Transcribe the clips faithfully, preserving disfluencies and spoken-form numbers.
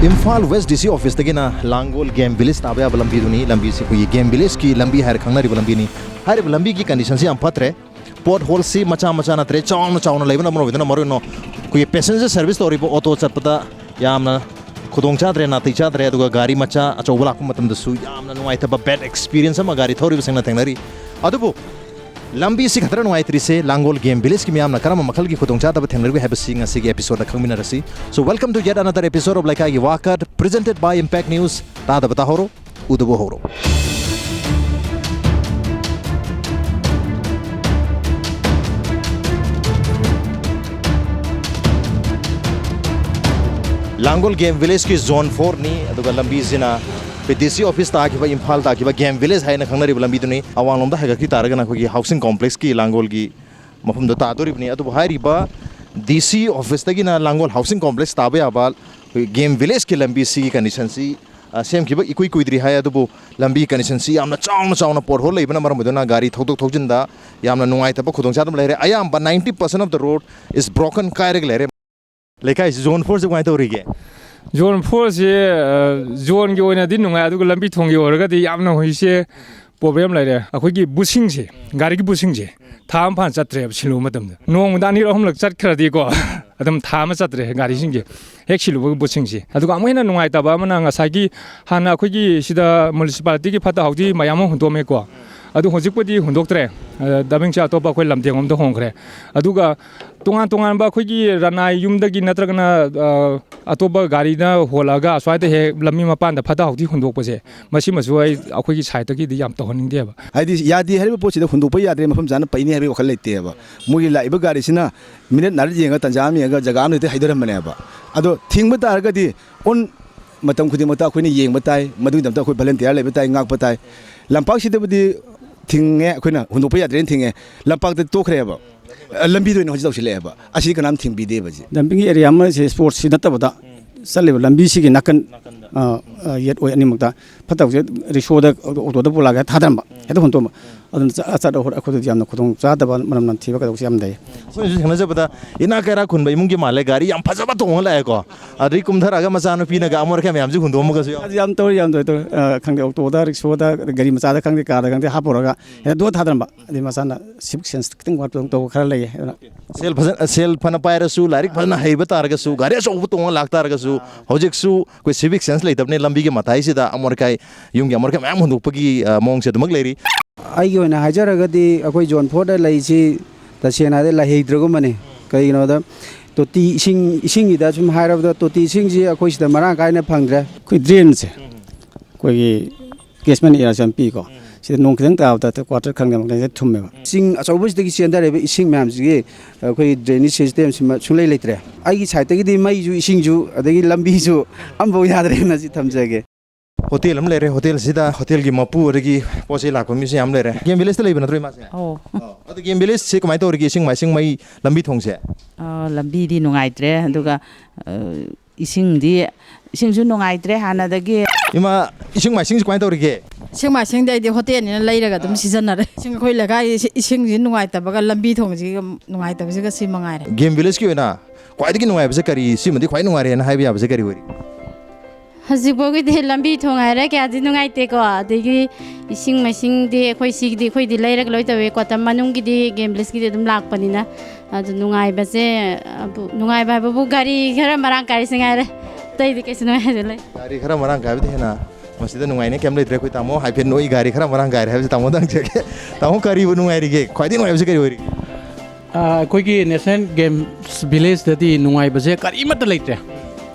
Imphal west D ꯁꯤ ꯑꯣꯐꯤꯁꯇꯒꯤꯅ ꯂꯥꯡꯒꯣꯜ game village ꯇꯥꯕ ꯌꯥꯕ ꯂꯝꯕꯤꯗꯨꯅꯤ꯫ ꯂꯝꯕꯤꯁꯤ ꯑꯩꯈꯣꯏꯒꯤ ꯒꯦꯝ ꯚꯤꯂꯦꯖꯀꯤ ꯂꯝꯕꯤ ꯍꯥꯏꯔ ꯈꯪꯅꯔꯤꯕ ꯂꯝꯕꯤꯅꯤ꯫ ꯍꯥꯏꯔꯤꯕ ꯂꯝꯕꯤꯒꯤ ꯀꯟꯗꯤꯁꯟꯁꯤ ꯌꯥꯝ ꯐꯠꯇ꯭ꯔꯦ꯫ ꯄꯣꯠ ꯍꯣꯜꯁꯤ ꯃꯆꯥ ꯃꯆꯥ ꯅꯠꯇ꯭ꯔꯦ, ꯆꯥꯎꯅ ꯆꯥꯎꯅ ꯂꯩꯕꯅ ꯃꯔꯝ ꯑꯣꯏꯗꯨꯅ, ꯃꯔꯨ ꯑꯣꯏꯅ ꯑꯩꯈꯣꯏꯒꯤ ꯄꯦꯁꯦꯟꯖꯔ ꯁꯔꯚꯤꯁ ꯇꯧꯔꯤꯕ ꯑꯣꯇꯣ ꯆꯠꯄꯗ ꯌꯥꯝꯅ ꯈꯨꯗꯣꯡ ꯆꯥꯗ꯭ꯔꯦ, ꯅꯥꯇꯩ ꯆꯥꯗ꯭ꯔꯦ꯫ ꯑꯗꯨꯒ ꯒꯥꯔꯤ ꯃꯆꯥ ꯑꯆꯧꯕ ꯂꯥꯛꯄ ꯃꯇꯝꯗꯁꯨ ꯌꯥꯝꯅ ꯅꯨꯡꯉꯥꯏꯇꯕ, ꯕꯦꯗ ꯑꯦꯛꯁꯄꯤꯔꯤꯌꯦꯟꯁ ꯑꯃ ꯒꯥꯔꯤ ꯊꯧꯔꯤꯕꯁꯤꯡꯅ ꯊꯦꯡꯅꯔꯤ꯫ ꯑꯗꯨꯕꯨ ꯂꯝꯕꯤꯁꯤ ꯈꯛꯇꯅ ꯅꯨꯡꯉꯥꯏꯇ꯭ꯔꯤꯁꯦ, ꯂꯥꯡꯒꯣꯜ ꯒꯦꯝ ꯚꯤꯂꯦꯖꯀꯤ ꯃꯤꯌꯥꯝꯅ ꯀꯔꯝꯕ ꯃꯈꯜꯒꯤ ꯈꯨꯗꯣꯡꯆꯥꯗꯕ ꯊꯦꯡꯅꯔꯤꯕꯒꯦ ꯍꯥꯏꯕꯁꯤ ꯉꯁꯤꯒꯤ ꯑꯦꯄꯤꯁꯣꯗꯇ ꯈꯪꯃꯤꯟꯅꯔꯁꯤ꯫ So, welcome to yet another episode of ꯂꯩꯀꯥꯏꯒꯤ ꯋꯥꯀꯠ, presented by Impact News꯫ ꯇꯥꯗꯕ ꯇꯥꯍꯧꯔꯣ, ꯎꯗꯕ ꯍꯧꯔꯣ꯫ ꯂꯥꯡꯒꯣꯜ ꯒꯦꯝ ꯚꯤꯂꯦꯖꯀꯤ ꯖꯣꯟ ꯐꯣꯔꯅꯤ, ꯑꯗꯨꯒ ꯂꯝꯕꯤꯁꯤꯅ ꯄꯤ ꯗꯤ ꯁꯤ ꯑꯣꯐꯤꯁ ꯇꯥꯈꯤꯕ, ꯏꯝꯐꯥꯜ ꯇꯥꯈꯤꯕ ꯒꯦꯝ ꯚꯤꯂꯦꯖ ꯍꯥꯏꯅ ꯈꯪꯅꯔꯤꯕ ꯂꯝꯕꯤꯗꯨꯅꯤ꯫ ꯑꯋꯥꯡꯂꯣꯝꯗ ꯍꯥꯏꯒꯠꯈꯤ ꯇꯥꯔꯒꯅ ꯑꯩꯈꯣꯏꯒꯤ ꯍꯥꯎꯁꯤꯡ ꯀꯣꯝꯄ꯭ꯂꯦꯛꯁꯀꯤ ꯂꯥꯡꯒꯣꯜꯒꯤ ꯃꯐꯝꯗꯣ ꯇꯥꯗꯣꯔꯤꯕꯅꯤ꯫ ꯑꯗꯨꯕꯨ ꯍꯥꯏꯔꯤꯕ ꯗꯤ ꯁꯤ ꯑꯣꯐꯤꯁꯇꯒꯤꯅ ꯂꯥꯡꯒꯣꯜ ꯍꯥꯎꯁꯤꯡ ꯀꯣꯝꯄ꯭ꯂꯦꯛꯁ ꯇꯥꯕ ꯌꯥꯕ ꯑꯩꯈꯣꯏ ꯒꯦꯝ ꯚꯤꯂꯦꯖꯀꯤ ꯂꯝꯕꯤꯁꯤꯒꯤ ꯀꯟꯗꯤꯁꯟꯁꯤ, ꯑ, ꯁꯦꯝꯈꯤꯕ ꯏꯀꯨꯏ ꯀꯨꯏꯗ꯭ꯔꯤ ꯍꯥꯏ꯫ ꯑꯗꯨꯕꯨ ꯂꯝꯕꯤ ꯀꯟꯗꯤꯁꯟꯁꯤ ꯌꯥꯝꯅ ꯆꯥꯎꯅ ꯆꯥꯎꯅ ꯄꯣꯠꯍꯣꯜ ꯂꯩꯕꯅ ꯃꯔꯝ ꯑꯣꯏꯗꯨꯅ ꯒꯥꯔꯤ ꯊꯧꯗꯣꯛ ꯊꯧꯖꯤꯟꯗ ꯌꯥꯝꯅ ꯅꯨꯡꯉꯥꯏꯇꯕ ꯈꯨꯗꯣꯡꯆꯥꯗꯕ ꯂꯩꯔꯦ꯫ ꯑꯌꯥꯝꯕ ninety percent of the road is broken, ꯀꯥꯏꯔꯒ ꯂꯩꯔꯦ꯫ ꯂꯩꯀꯥꯏꯁꯤ ꯖꯣꯟ ꯐꯣꯔꯁꯤ ꯀꯃꯥꯏꯅ ꯇꯧꯔꯤꯒꯦ? ꯖꯣꯟ ꯐꯣꯔꯁꯤ, ꯑ, ꯖꯣꯟꯒꯤ ꯑꯣꯏꯅꯗꯤ ꯅꯨꯡꯉꯥꯏ, ꯑꯗꯨꯒ ꯂꯝꯕꯤ ꯊꯣꯡꯒꯤ ꯑꯣꯏꯔꯒꯗꯤ ꯌꯥꯝꯅ ꯍꯧꯖꯤꯛꯁꯦ ꯄ꯭ꯔꯣꯕ꯭ꯂꯦꯝ ꯂꯩꯔꯦ꯫ ꯑꯩꯈꯣꯏꯒꯤ ꯕꯨꯠꯁꯤꯡꯁꯦ, ꯒꯥꯔꯤꯒꯤ ꯕꯨꯠꯁꯤꯡꯁꯦ ꯊꯥ ꯑꯃ ꯐꯥꯅ ꯆꯠꯇ꯭ꯔꯦꯕ ꯁꯤꯜꯂꯨꯕ ꯃꯇꯝꯗ꯫ ꯅꯣꯡꯃꯗ ꯑꯅꯤꯔꯛ ꯑꯍꯨꯝꯂꯛ ꯆꯠꯈ꯭ꯔꯗꯤꯀꯣ, ꯑꯗꯨꯝ ꯊꯥ ꯑꯃ ꯆꯠꯇ꯭ꯔꯦ ꯒꯥꯔꯤꯁꯤꯡꯁꯦ꯫ ꯍꯦꯛ ꯁꯤꯜꯂꯨꯕꯒ ꯕꯨꯠꯁꯤꯡꯁꯦ꯫ ꯑꯗꯨꯒ ꯑꯃꯨꯛ ꯍꯦꯟꯅ ꯅꯨꯡꯉꯥꯏꯇꯕ ꯑꯃꯅ, ꯉꯁꯥꯏꯒꯤ ꯍꯥꯟꯅ ꯑꯩꯈꯣꯏꯒꯤ ꯁꯤꯗ ꯃ꯭ꯌꯨꯅꯤꯁꯤꯄꯥꯂꯤꯇꯤꯒꯤ ꯐꯠꯇ ꯍꯥꯎꯗꯤ ꯃꯌꯥꯝ ꯑꯃ ꯍꯨꯟꯗꯣꯛꯑꯝꯃꯦꯀꯣ, ꯑꯗꯨ ꯍꯧꯖꯤꯛꯄꯨꯗꯤ ꯍꯨꯟꯗꯣꯛꯇ꯭ꯔꯦ꯫ ꯑ, ꯗꯕꯤꯡꯁꯦ ꯑꯇꯣꯞꯄ ꯑꯩꯈꯣꯏ ꯂꯝꯗꯦꯡ ꯑꯃꯗ ꯍꯣꯡꯈ꯭ꯔꯦ꯫ ꯑꯗꯨꯒ ꯇꯣꯉꯥꯟ ꯇꯣꯉꯥꯟꯕ ꯑꯩꯈꯣꯏꯒꯤ ꯔꯅꯥꯏ ꯌꯨꯝꯗꯒꯤ ꯅꯠꯇ꯭ꯔꯒꯅ, ꯑ, ꯑꯇꯣꯞꯄ ꯒꯥꯔꯤꯅ ꯍꯣꯜꯂꯛꯑꯒ ꯑꯁ꯭ꯋꯥꯏꯗ ꯍꯦꯛ ꯂꯝꯕꯤ ꯃꯄꯥꯟꯗ ꯐꯠꯇ ꯍꯥꯎꯗꯤ ꯍꯨꯟꯗꯣꯛꯄꯁꯦ, ꯃꯁꯤꯃꯁꯨ ꯑꯩ ꯑꯩꯈꯣꯏꯒꯤ ꯁꯥꯏꯠꯇꯒꯤꯗꯤ ꯌꯥꯝ ꯇꯧꯍꯟꯅꯤꯡꯗꯦꯕ꯫ ꯍꯥꯏꯗꯤ ꯌꯥꯗꯦ ꯍꯥꯏꯔꯤꯕ ꯄꯣꯠꯁꯤꯗ ꯍꯨꯟꯗꯣꯛꯄ ꯌꯥꯗ꯭ꯔꯦ, ꯃꯐꯝ ꯆꯥꯅ ꯄꯩꯅꯤ ꯍꯥꯏꯕꯒꯤ ꯋꯥꯈꯜ ꯂꯩꯇꯦꯕ꯫ ꯃꯣꯏꯒꯤ ꯂꯥꯛꯏꯕ ꯒꯥꯔꯤꯁꯤꯅ ꯃꯤꯅꯠ ꯅꯥꯏꯔ ꯌꯦꯡꯉꯒ, ꯇꯟꯖꯥ ꯑꯃ ꯌꯦꯡꯉꯒ ꯖꯒꯥ ꯑꯃꯗ ꯍꯦꯛꯇ ꯍꯩꯗꯔꯝꯕꯅꯦꯕ꯫ ꯑꯗꯣ ꯊꯤꯡꯕ ꯇꯥꯔꯒꯗꯤ ꯑꯣꯟ ꯃꯇꯝ ꯈꯨꯗꯤꯡꯃꯛꯇ ꯑꯩꯈꯣꯏꯅ ꯌꯦꯡꯕ ꯇꯥꯏ, ꯃꯗꯨꯒꯤꯗꯃꯛꯇ ꯑꯩꯈꯣꯏ ꯚꯣꯂꯨꯟꯇꯤꯌꯥꯔ ꯂꯩꯕ ꯇꯥꯏ, ꯉꯥꯛꯄ ꯇꯥꯏ꯫ ꯂꯝꯄꯥꯛꯁꯤꯗꯕꯨꯗꯤ ꯊꯤꯡꯉꯦ, ꯑꯩꯈꯣꯏꯅ ꯍꯨꯟꯗꯣꯛꯄ ꯌꯥꯗ꯭ꯔꯦꯅ ꯊꯤꯡꯉꯦ, ꯂꯝꯄꯥꯛꯇ ꯇꯣꯛꯈ꯭ꯔꯦꯕ꯫ ꯑ, ꯂꯝꯕꯤꯗ ꯑꯣꯏꯅ ꯍꯧꯖꯤꯛ ꯇꯧꯁꯤꯜꯂꯛꯑꯦꯕ꯫ ꯑꯁꯤ ꯀꯅꯥꯝ ꯊꯤꯡꯕꯤꯗꯦꯕ ꯍꯧꯖꯤꯛ꯫ ꯗꯝꯄꯤꯡꯒꯤ ꯑꯦꯔꯤꯌꯥ ꯑꯃꯁꯦ ꯁ꯭ꯄꯣꯔꯠꯁꯤ ꯅꯠꯇꯕꯗ ꯆꯠꯂꯤꯕ ꯂꯝꯕꯤꯁꯤꯒꯤ ꯅꯥꯀꯟ, ꯑ, ꯑ, ꯌꯦꯠ ꯑꯣꯏ ꯑꯅꯤꯃꯛꯇ꯫ ꯐꯠꯇꯕꯁꯦ ꯔꯤꯛꯁꯣꯗ, ꯑꯣꯇꯣꯗ ꯄꯨꯂꯥꯛꯀꯦ ꯊꯥꯗꯔꯝꯕ, ꯍꯦꯛꯇ ꯍꯨꯟꯗꯣꯛꯑꯝꯕ꯫ ꯑꯗꯨꯅ ꯆ-, ꯑꯆꯠ ꯑꯍꯣꯔ ꯑꯩꯈꯣꯏꯗꯗꯤ ꯌꯥꯝꯅ ꯈꯨꯗꯣꯡ ꯆꯥꯗꯕ, ꯃꯅꯝ ꯅꯝꯊꯤꯕ ꯀꯩꯗꯧꯕꯁꯦ ꯌꯥꯝ ꯂꯩ꯫ ꯑꯩꯈꯣꯏꯅꯁꯨ ꯊꯦꯡꯅꯖꯕꯗ ꯏꯅꯥꯛ ꯀꯩꯔꯥꯛ ꯈꯨꯟꯕ ꯏꯃꯨꯡꯒꯤ ꯃꯥꯜꯂꯦ, ꯒꯥꯔꯤ ꯌꯥꯝ ꯐꯖꯕ ꯇꯣꯡꯉ ꯂꯥꯛꯑꯦꯀꯣ꯫ ꯑꯗꯩ ꯀꯨꯝꯊꯔꯛꯑꯒ ꯃꯆꯥꯅꯨꯄꯤꯅꯒ ꯑꯃꯣꯠ ꯑꯀꯥꯏ ꯃꯌꯥꯝꯁꯦ ꯍꯨꯟꯗꯣꯛꯑꯝꯕꯒꯁꯨ ꯌꯥꯎ- ꯑꯁ, ꯌꯥꯝ ꯇꯧꯔꯤ, ꯌꯥꯝ ꯇꯧꯔꯤ, ꯇꯧꯔꯤ꯫ ꯑ, ꯈꯪꯗꯦ, ꯑꯣꯇꯣꯗ, ꯔꯤꯛꯁꯣꯗ, ꯒꯥꯔꯤ ꯃꯆꯥꯗ ꯈꯪꯗꯦ, ꯀꯥꯔꯗ ꯈꯪꯗꯦ, ꯍꯥꯞꯄꯨꯔꯒ ꯍꯦꯛꯇ ꯗꯣꯠ ꯊꯥꯗꯔꯝꯕ꯫ ꯑꯗꯩ ꯃꯆꯥꯅ civic sense ꯈꯤꯇꯪ ꯋꯥꯠꯄꯗꯧ ꯇꯧꯕ ꯈꯔ ꯂꯩꯌꯦ꯫ ꯑꯗꯨꯅ ꯁꯦꯜ ꯐꯖꯅ, ꯁꯦꯜ ꯐꯅ ꯄꯥꯏꯔꯁꯨ, ꯂꯥꯏꯔꯤꯛ ꯐꯖꯅ ꯍꯩꯕ ꯇꯥꯔꯒꯁꯨ, ꯒꯥꯔꯤ ꯑꯆꯧꯕ ꯇꯣꯡꯉ ꯂꯥꯛ ꯇꯥꯔꯒꯁꯨ, ꯍꯧꯖꯤꯛꯁꯨ ꯑꯩꯈꯣꯏ civic sense ꯂꯩꯇꯕꯅꯤꯅ ꯂꯝꯕꯤꯒꯤ ꯃꯇꯥꯏꯁꯤꯗ ꯑꯃꯣꯠ ꯑꯀꯥꯏ, ꯌꯨꯝꯒꯤ ꯑꯃꯣꯠ ꯑꯀꯥꯏ ꯃꯌꯥꯝ ꯍꯨꯟꯗꯣꯛꯄꯒꯤ, ꯑ, ꯃꯑꯣꯡꯁꯦ ꯑꯗꯨꯃꯛ ꯂꯩꯔꯤ꯫ ꯑꯩꯒꯤ ꯑꯣꯏꯅ ꯍꯥꯏꯖꯔꯒꯗꯤ ꯑꯩꯈꯣꯏ ꯖꯣꯟ ꯐꯣꯔꯗ ꯂꯩꯔꯤꯁꯤ ꯇꯁꯦꯡꯅ ꯍꯥꯏꯔꯗꯤ ꯂꯩꯍꯩꯗ꯭ꯔꯒꯨꯝꯕꯅꯤ꯫ ꯀꯩꯒꯤꯅꯣꯗ ꯇꯣꯇꯤ ꯏꯁꯤꯡ, ꯏꯁꯤꯡꯒꯤꯗ ꯁꯨꯝ ꯍꯥꯏꯔꯕꯗ ꯇꯣꯇꯤ ꯏꯁꯤꯡꯁꯤ ꯑꯩꯈꯣꯏ ꯁꯤꯗ ꯃꯔꯥꯡ ꯀꯥꯏꯅ ꯐꯪꯗ꯭ꯔꯦ꯫ ꯑꯩꯈꯣꯏ drainꯁꯦ ꯑꯩꯈꯣꯏꯒꯤ catchment areaꯁꯨ ꯌꯥꯝ ꯄꯤꯀꯣ꯫ ꯁꯤꯗ ꯅꯣꯡ ꯈꯤꯇꯪ ꯇꯥꯕꯗ quarter ꯈꯪꯗꯦ, ꯑꯃꯨꯛ ꯂꯩꯁꯦ ꯊꯨꯝꯃꯦꯕ꯫ ꯏꯁꯤꯡ ꯑꯆꯧꯕꯁꯤꯗꯒꯤ ꯆꯦꯟꯊꯔꯛꯏꯕ ꯏꯁꯤꯡ ꯃꯌꯥꯝꯁꯤꯒꯤ ꯑꯩꯈꯣꯏ drainage systemꯁꯤꯃ ꯁꯨꯡꯂꯩ ꯂꯩꯇ꯭ꯔꯦ꯫ ꯑꯩꯒꯤ sideꯇꯒꯤꯗꯤ ꯃꯩꯁꯨ ꯏꯁꯤꯡꯁꯨ ꯑꯗꯒꯤ ꯂꯝꯕꯤꯁꯨ ꯑꯝꯐꯥꯎ ꯌꯥꯗ꯭ꯔꯦꯅ ꯁꯤ ꯊꯝꯖꯒꯦ꯫ ꯍꯣꯇꯦꯜ ꯑꯃ ꯂꯩꯔꯦ, ꯍꯣꯇꯦꯜꯁꯤꯗ ꯍꯣꯇꯦꯜꯒꯤ ꯃꯄꯨ ꯑꯗꯒꯤ ꯄꯣꯠ ꯆꯩ ꯂꯥꯛꯄ ꯃꯤꯁꯨ ꯌꯥꯝ ꯂꯩꯔꯦ꯫ Game Villageꯇ ꯂꯩꯕ ꯅꯠꯇ꯭ꯔꯣ ꯏꯃꯥꯁꯦ? ꯑꯧ꯫ ꯑꯣ, ꯑꯗꯣ Game Villageꯁꯦ ꯀꯃꯥꯏꯅ ꯇꯧꯔꯤꯒꯦ? ꯏꯁꯤꯡ ꯃꯥꯏꯁꯤꯡ, ꯃꯩ, ꯂꯝꯕꯤ ꯊꯣꯡꯁꯦ? ꯑ, ꯂꯝꯕꯤꯗꯤ ꯅꯨꯡꯉꯥꯏꯇ꯭ꯔꯦ, ꯑꯗꯨꯒ, ꯑ, ꯏꯁꯤꯡꯗꯤ, ꯏꯁꯤꯡꯁꯨ ꯅꯨꯡꯉꯥꯏꯇ꯭ꯔꯦ ꯍꯥꯟꯅꯗꯒꯤ꯫ ꯏꯃꯥ, ꯏꯁꯤꯡ ꯃꯥꯏꯁꯤꯡꯁꯤ ꯀꯃꯥꯏꯅ ꯇꯧꯔꯤꯒꯦ? ꯏꯁꯤꯡ ꯃꯥꯏꯁꯤꯡꯗꯤ ꯑꯩꯗꯤ ꯍꯣꯇꯦꯜꯅꯤꯅ ꯂꯩꯔꯒ ꯑꯗꯨꯝ ꯁꯤꯖꯤꯟꯅꯔꯦ꯫ ꯏꯁꯤꯡ, ꯑꯩꯈꯣꯏ ꯂꯩꯀꯥꯏ ꯏꯁꯤ-, ꯏꯁꯤꯡꯁꯤ ꯅꯨꯡꯉꯥꯏꯇꯕꯒ ꯂꯝꯕꯤ ꯊꯣꯡꯁꯤꯒ ꯅꯨꯡꯉꯥꯏꯇꯕꯁꯤꯒ ꯁꯤ ꯃꯉꯥꯏꯔꯦ꯫ Game Villageꯀꯤ ꯑꯣꯏꯅ ꯈ꯭ꯋꯥꯏꯗꯒꯤ ꯅꯨꯡꯉꯥꯏꯕꯁꯦ ꯀꯔꯤ? ꯁꯤꯃꯗꯤ ꯈ꯭ꯋꯥꯏ ꯅꯨꯡꯉꯥꯏꯔꯦꯅ ꯍꯥꯏꯕ ꯌꯥꯕꯁꯦ ꯀꯔꯤ ꯑꯣꯏꯔꯤ? ꯍꯧꯖꯤꯛ ꯐꯥꯎꯒꯤꯗꯤ ꯂꯝꯕꯤ ꯊꯣꯡ ꯍꯥꯏꯔꯦ ꯀꯌꯥꯗꯤ ꯅꯨꯡꯉꯥꯏꯇꯦꯀꯣ, ꯑꯗꯒꯤ ꯏꯁꯤꯡ ꯃꯥꯏꯁꯤꯡꯗꯤ ꯑꯩꯈꯣꯏ ꯁꯤꯒꯤꯗꯤ, ꯑꯩꯈꯣꯏꯗꯤ ꯂꯩꯔꯒ ꯂꯣꯏ ꯇꯧꯋꯦ, quarter ꯃꯅꯨꯡꯒꯤꯗꯤ Game Villageꯀꯤꯗꯤ ꯑꯗꯨꯝ ꯂꯥꯛꯄꯅꯤꯅ꯫ ꯑꯗꯨ ꯅꯨꯡꯉꯥꯏꯕꯁꯦ, ꯑꯕꯨ-, ꯅꯨꯡꯉꯥꯏꯕ ꯍꯥꯏꯕꯕꯨ ꯒꯥꯔꯤ ꯈꯔ ꯃꯔꯥꯡ ꯀꯥꯏꯔꯤꯁꯦ ꯉꯥꯏꯔꯦ, ꯑꯇꯩꯗꯤ ꯀꯩꯁꯨ ꯅꯨꯡꯉꯥꯏꯕ ꯂꯩ꯫ ꯒꯥꯔꯤ ꯈꯔ ꯃꯔꯥꯡ ꯀꯥꯏꯕꯗꯤ ꯍꯦꯟꯅ ꯃꯁꯤꯗ ꯅꯨꯡꯉꯥꯏꯅꯤ ꯀꯩꯝ ꯂꯩꯇ꯭ꯔꯦ꯫ ꯑꯩꯈꯣꯏ ꯇꯥꯃꯣ ꯍꯥꯏꯐꯦꯠ ꯅꯣꯛꯏ, ꯒꯥꯔꯤ ꯈꯔ ꯃꯔꯥꯡ ꯀꯥꯏꯔꯦ ꯍꯥꯏꯕꯁꯦ ꯇꯥꯃꯣꯗ ꯍꯪꯖꯒꯦ꯫ ꯇꯥꯃꯣ, ꯀꯔꯤꯕꯨ ꯅꯨꯡꯉꯥꯏꯔꯤꯒꯦ? ꯈ꯭ꯋꯥꯏꯗꯒꯤ ꯅꯨꯡꯉꯥꯏꯕꯁꯦ ꯀꯔꯤ ꯑꯣꯏꯔꯤꯒꯦ? ꯑ, ꯑꯩꯈꯣꯏꯒꯤ National Games Villageꯇꯗꯤ ꯅꯨꯡꯉꯥꯏꯕꯁꯦ ꯀꯔꯤꯃꯠꯇ ꯂꯩꯇ꯭ꯔꯦ꯫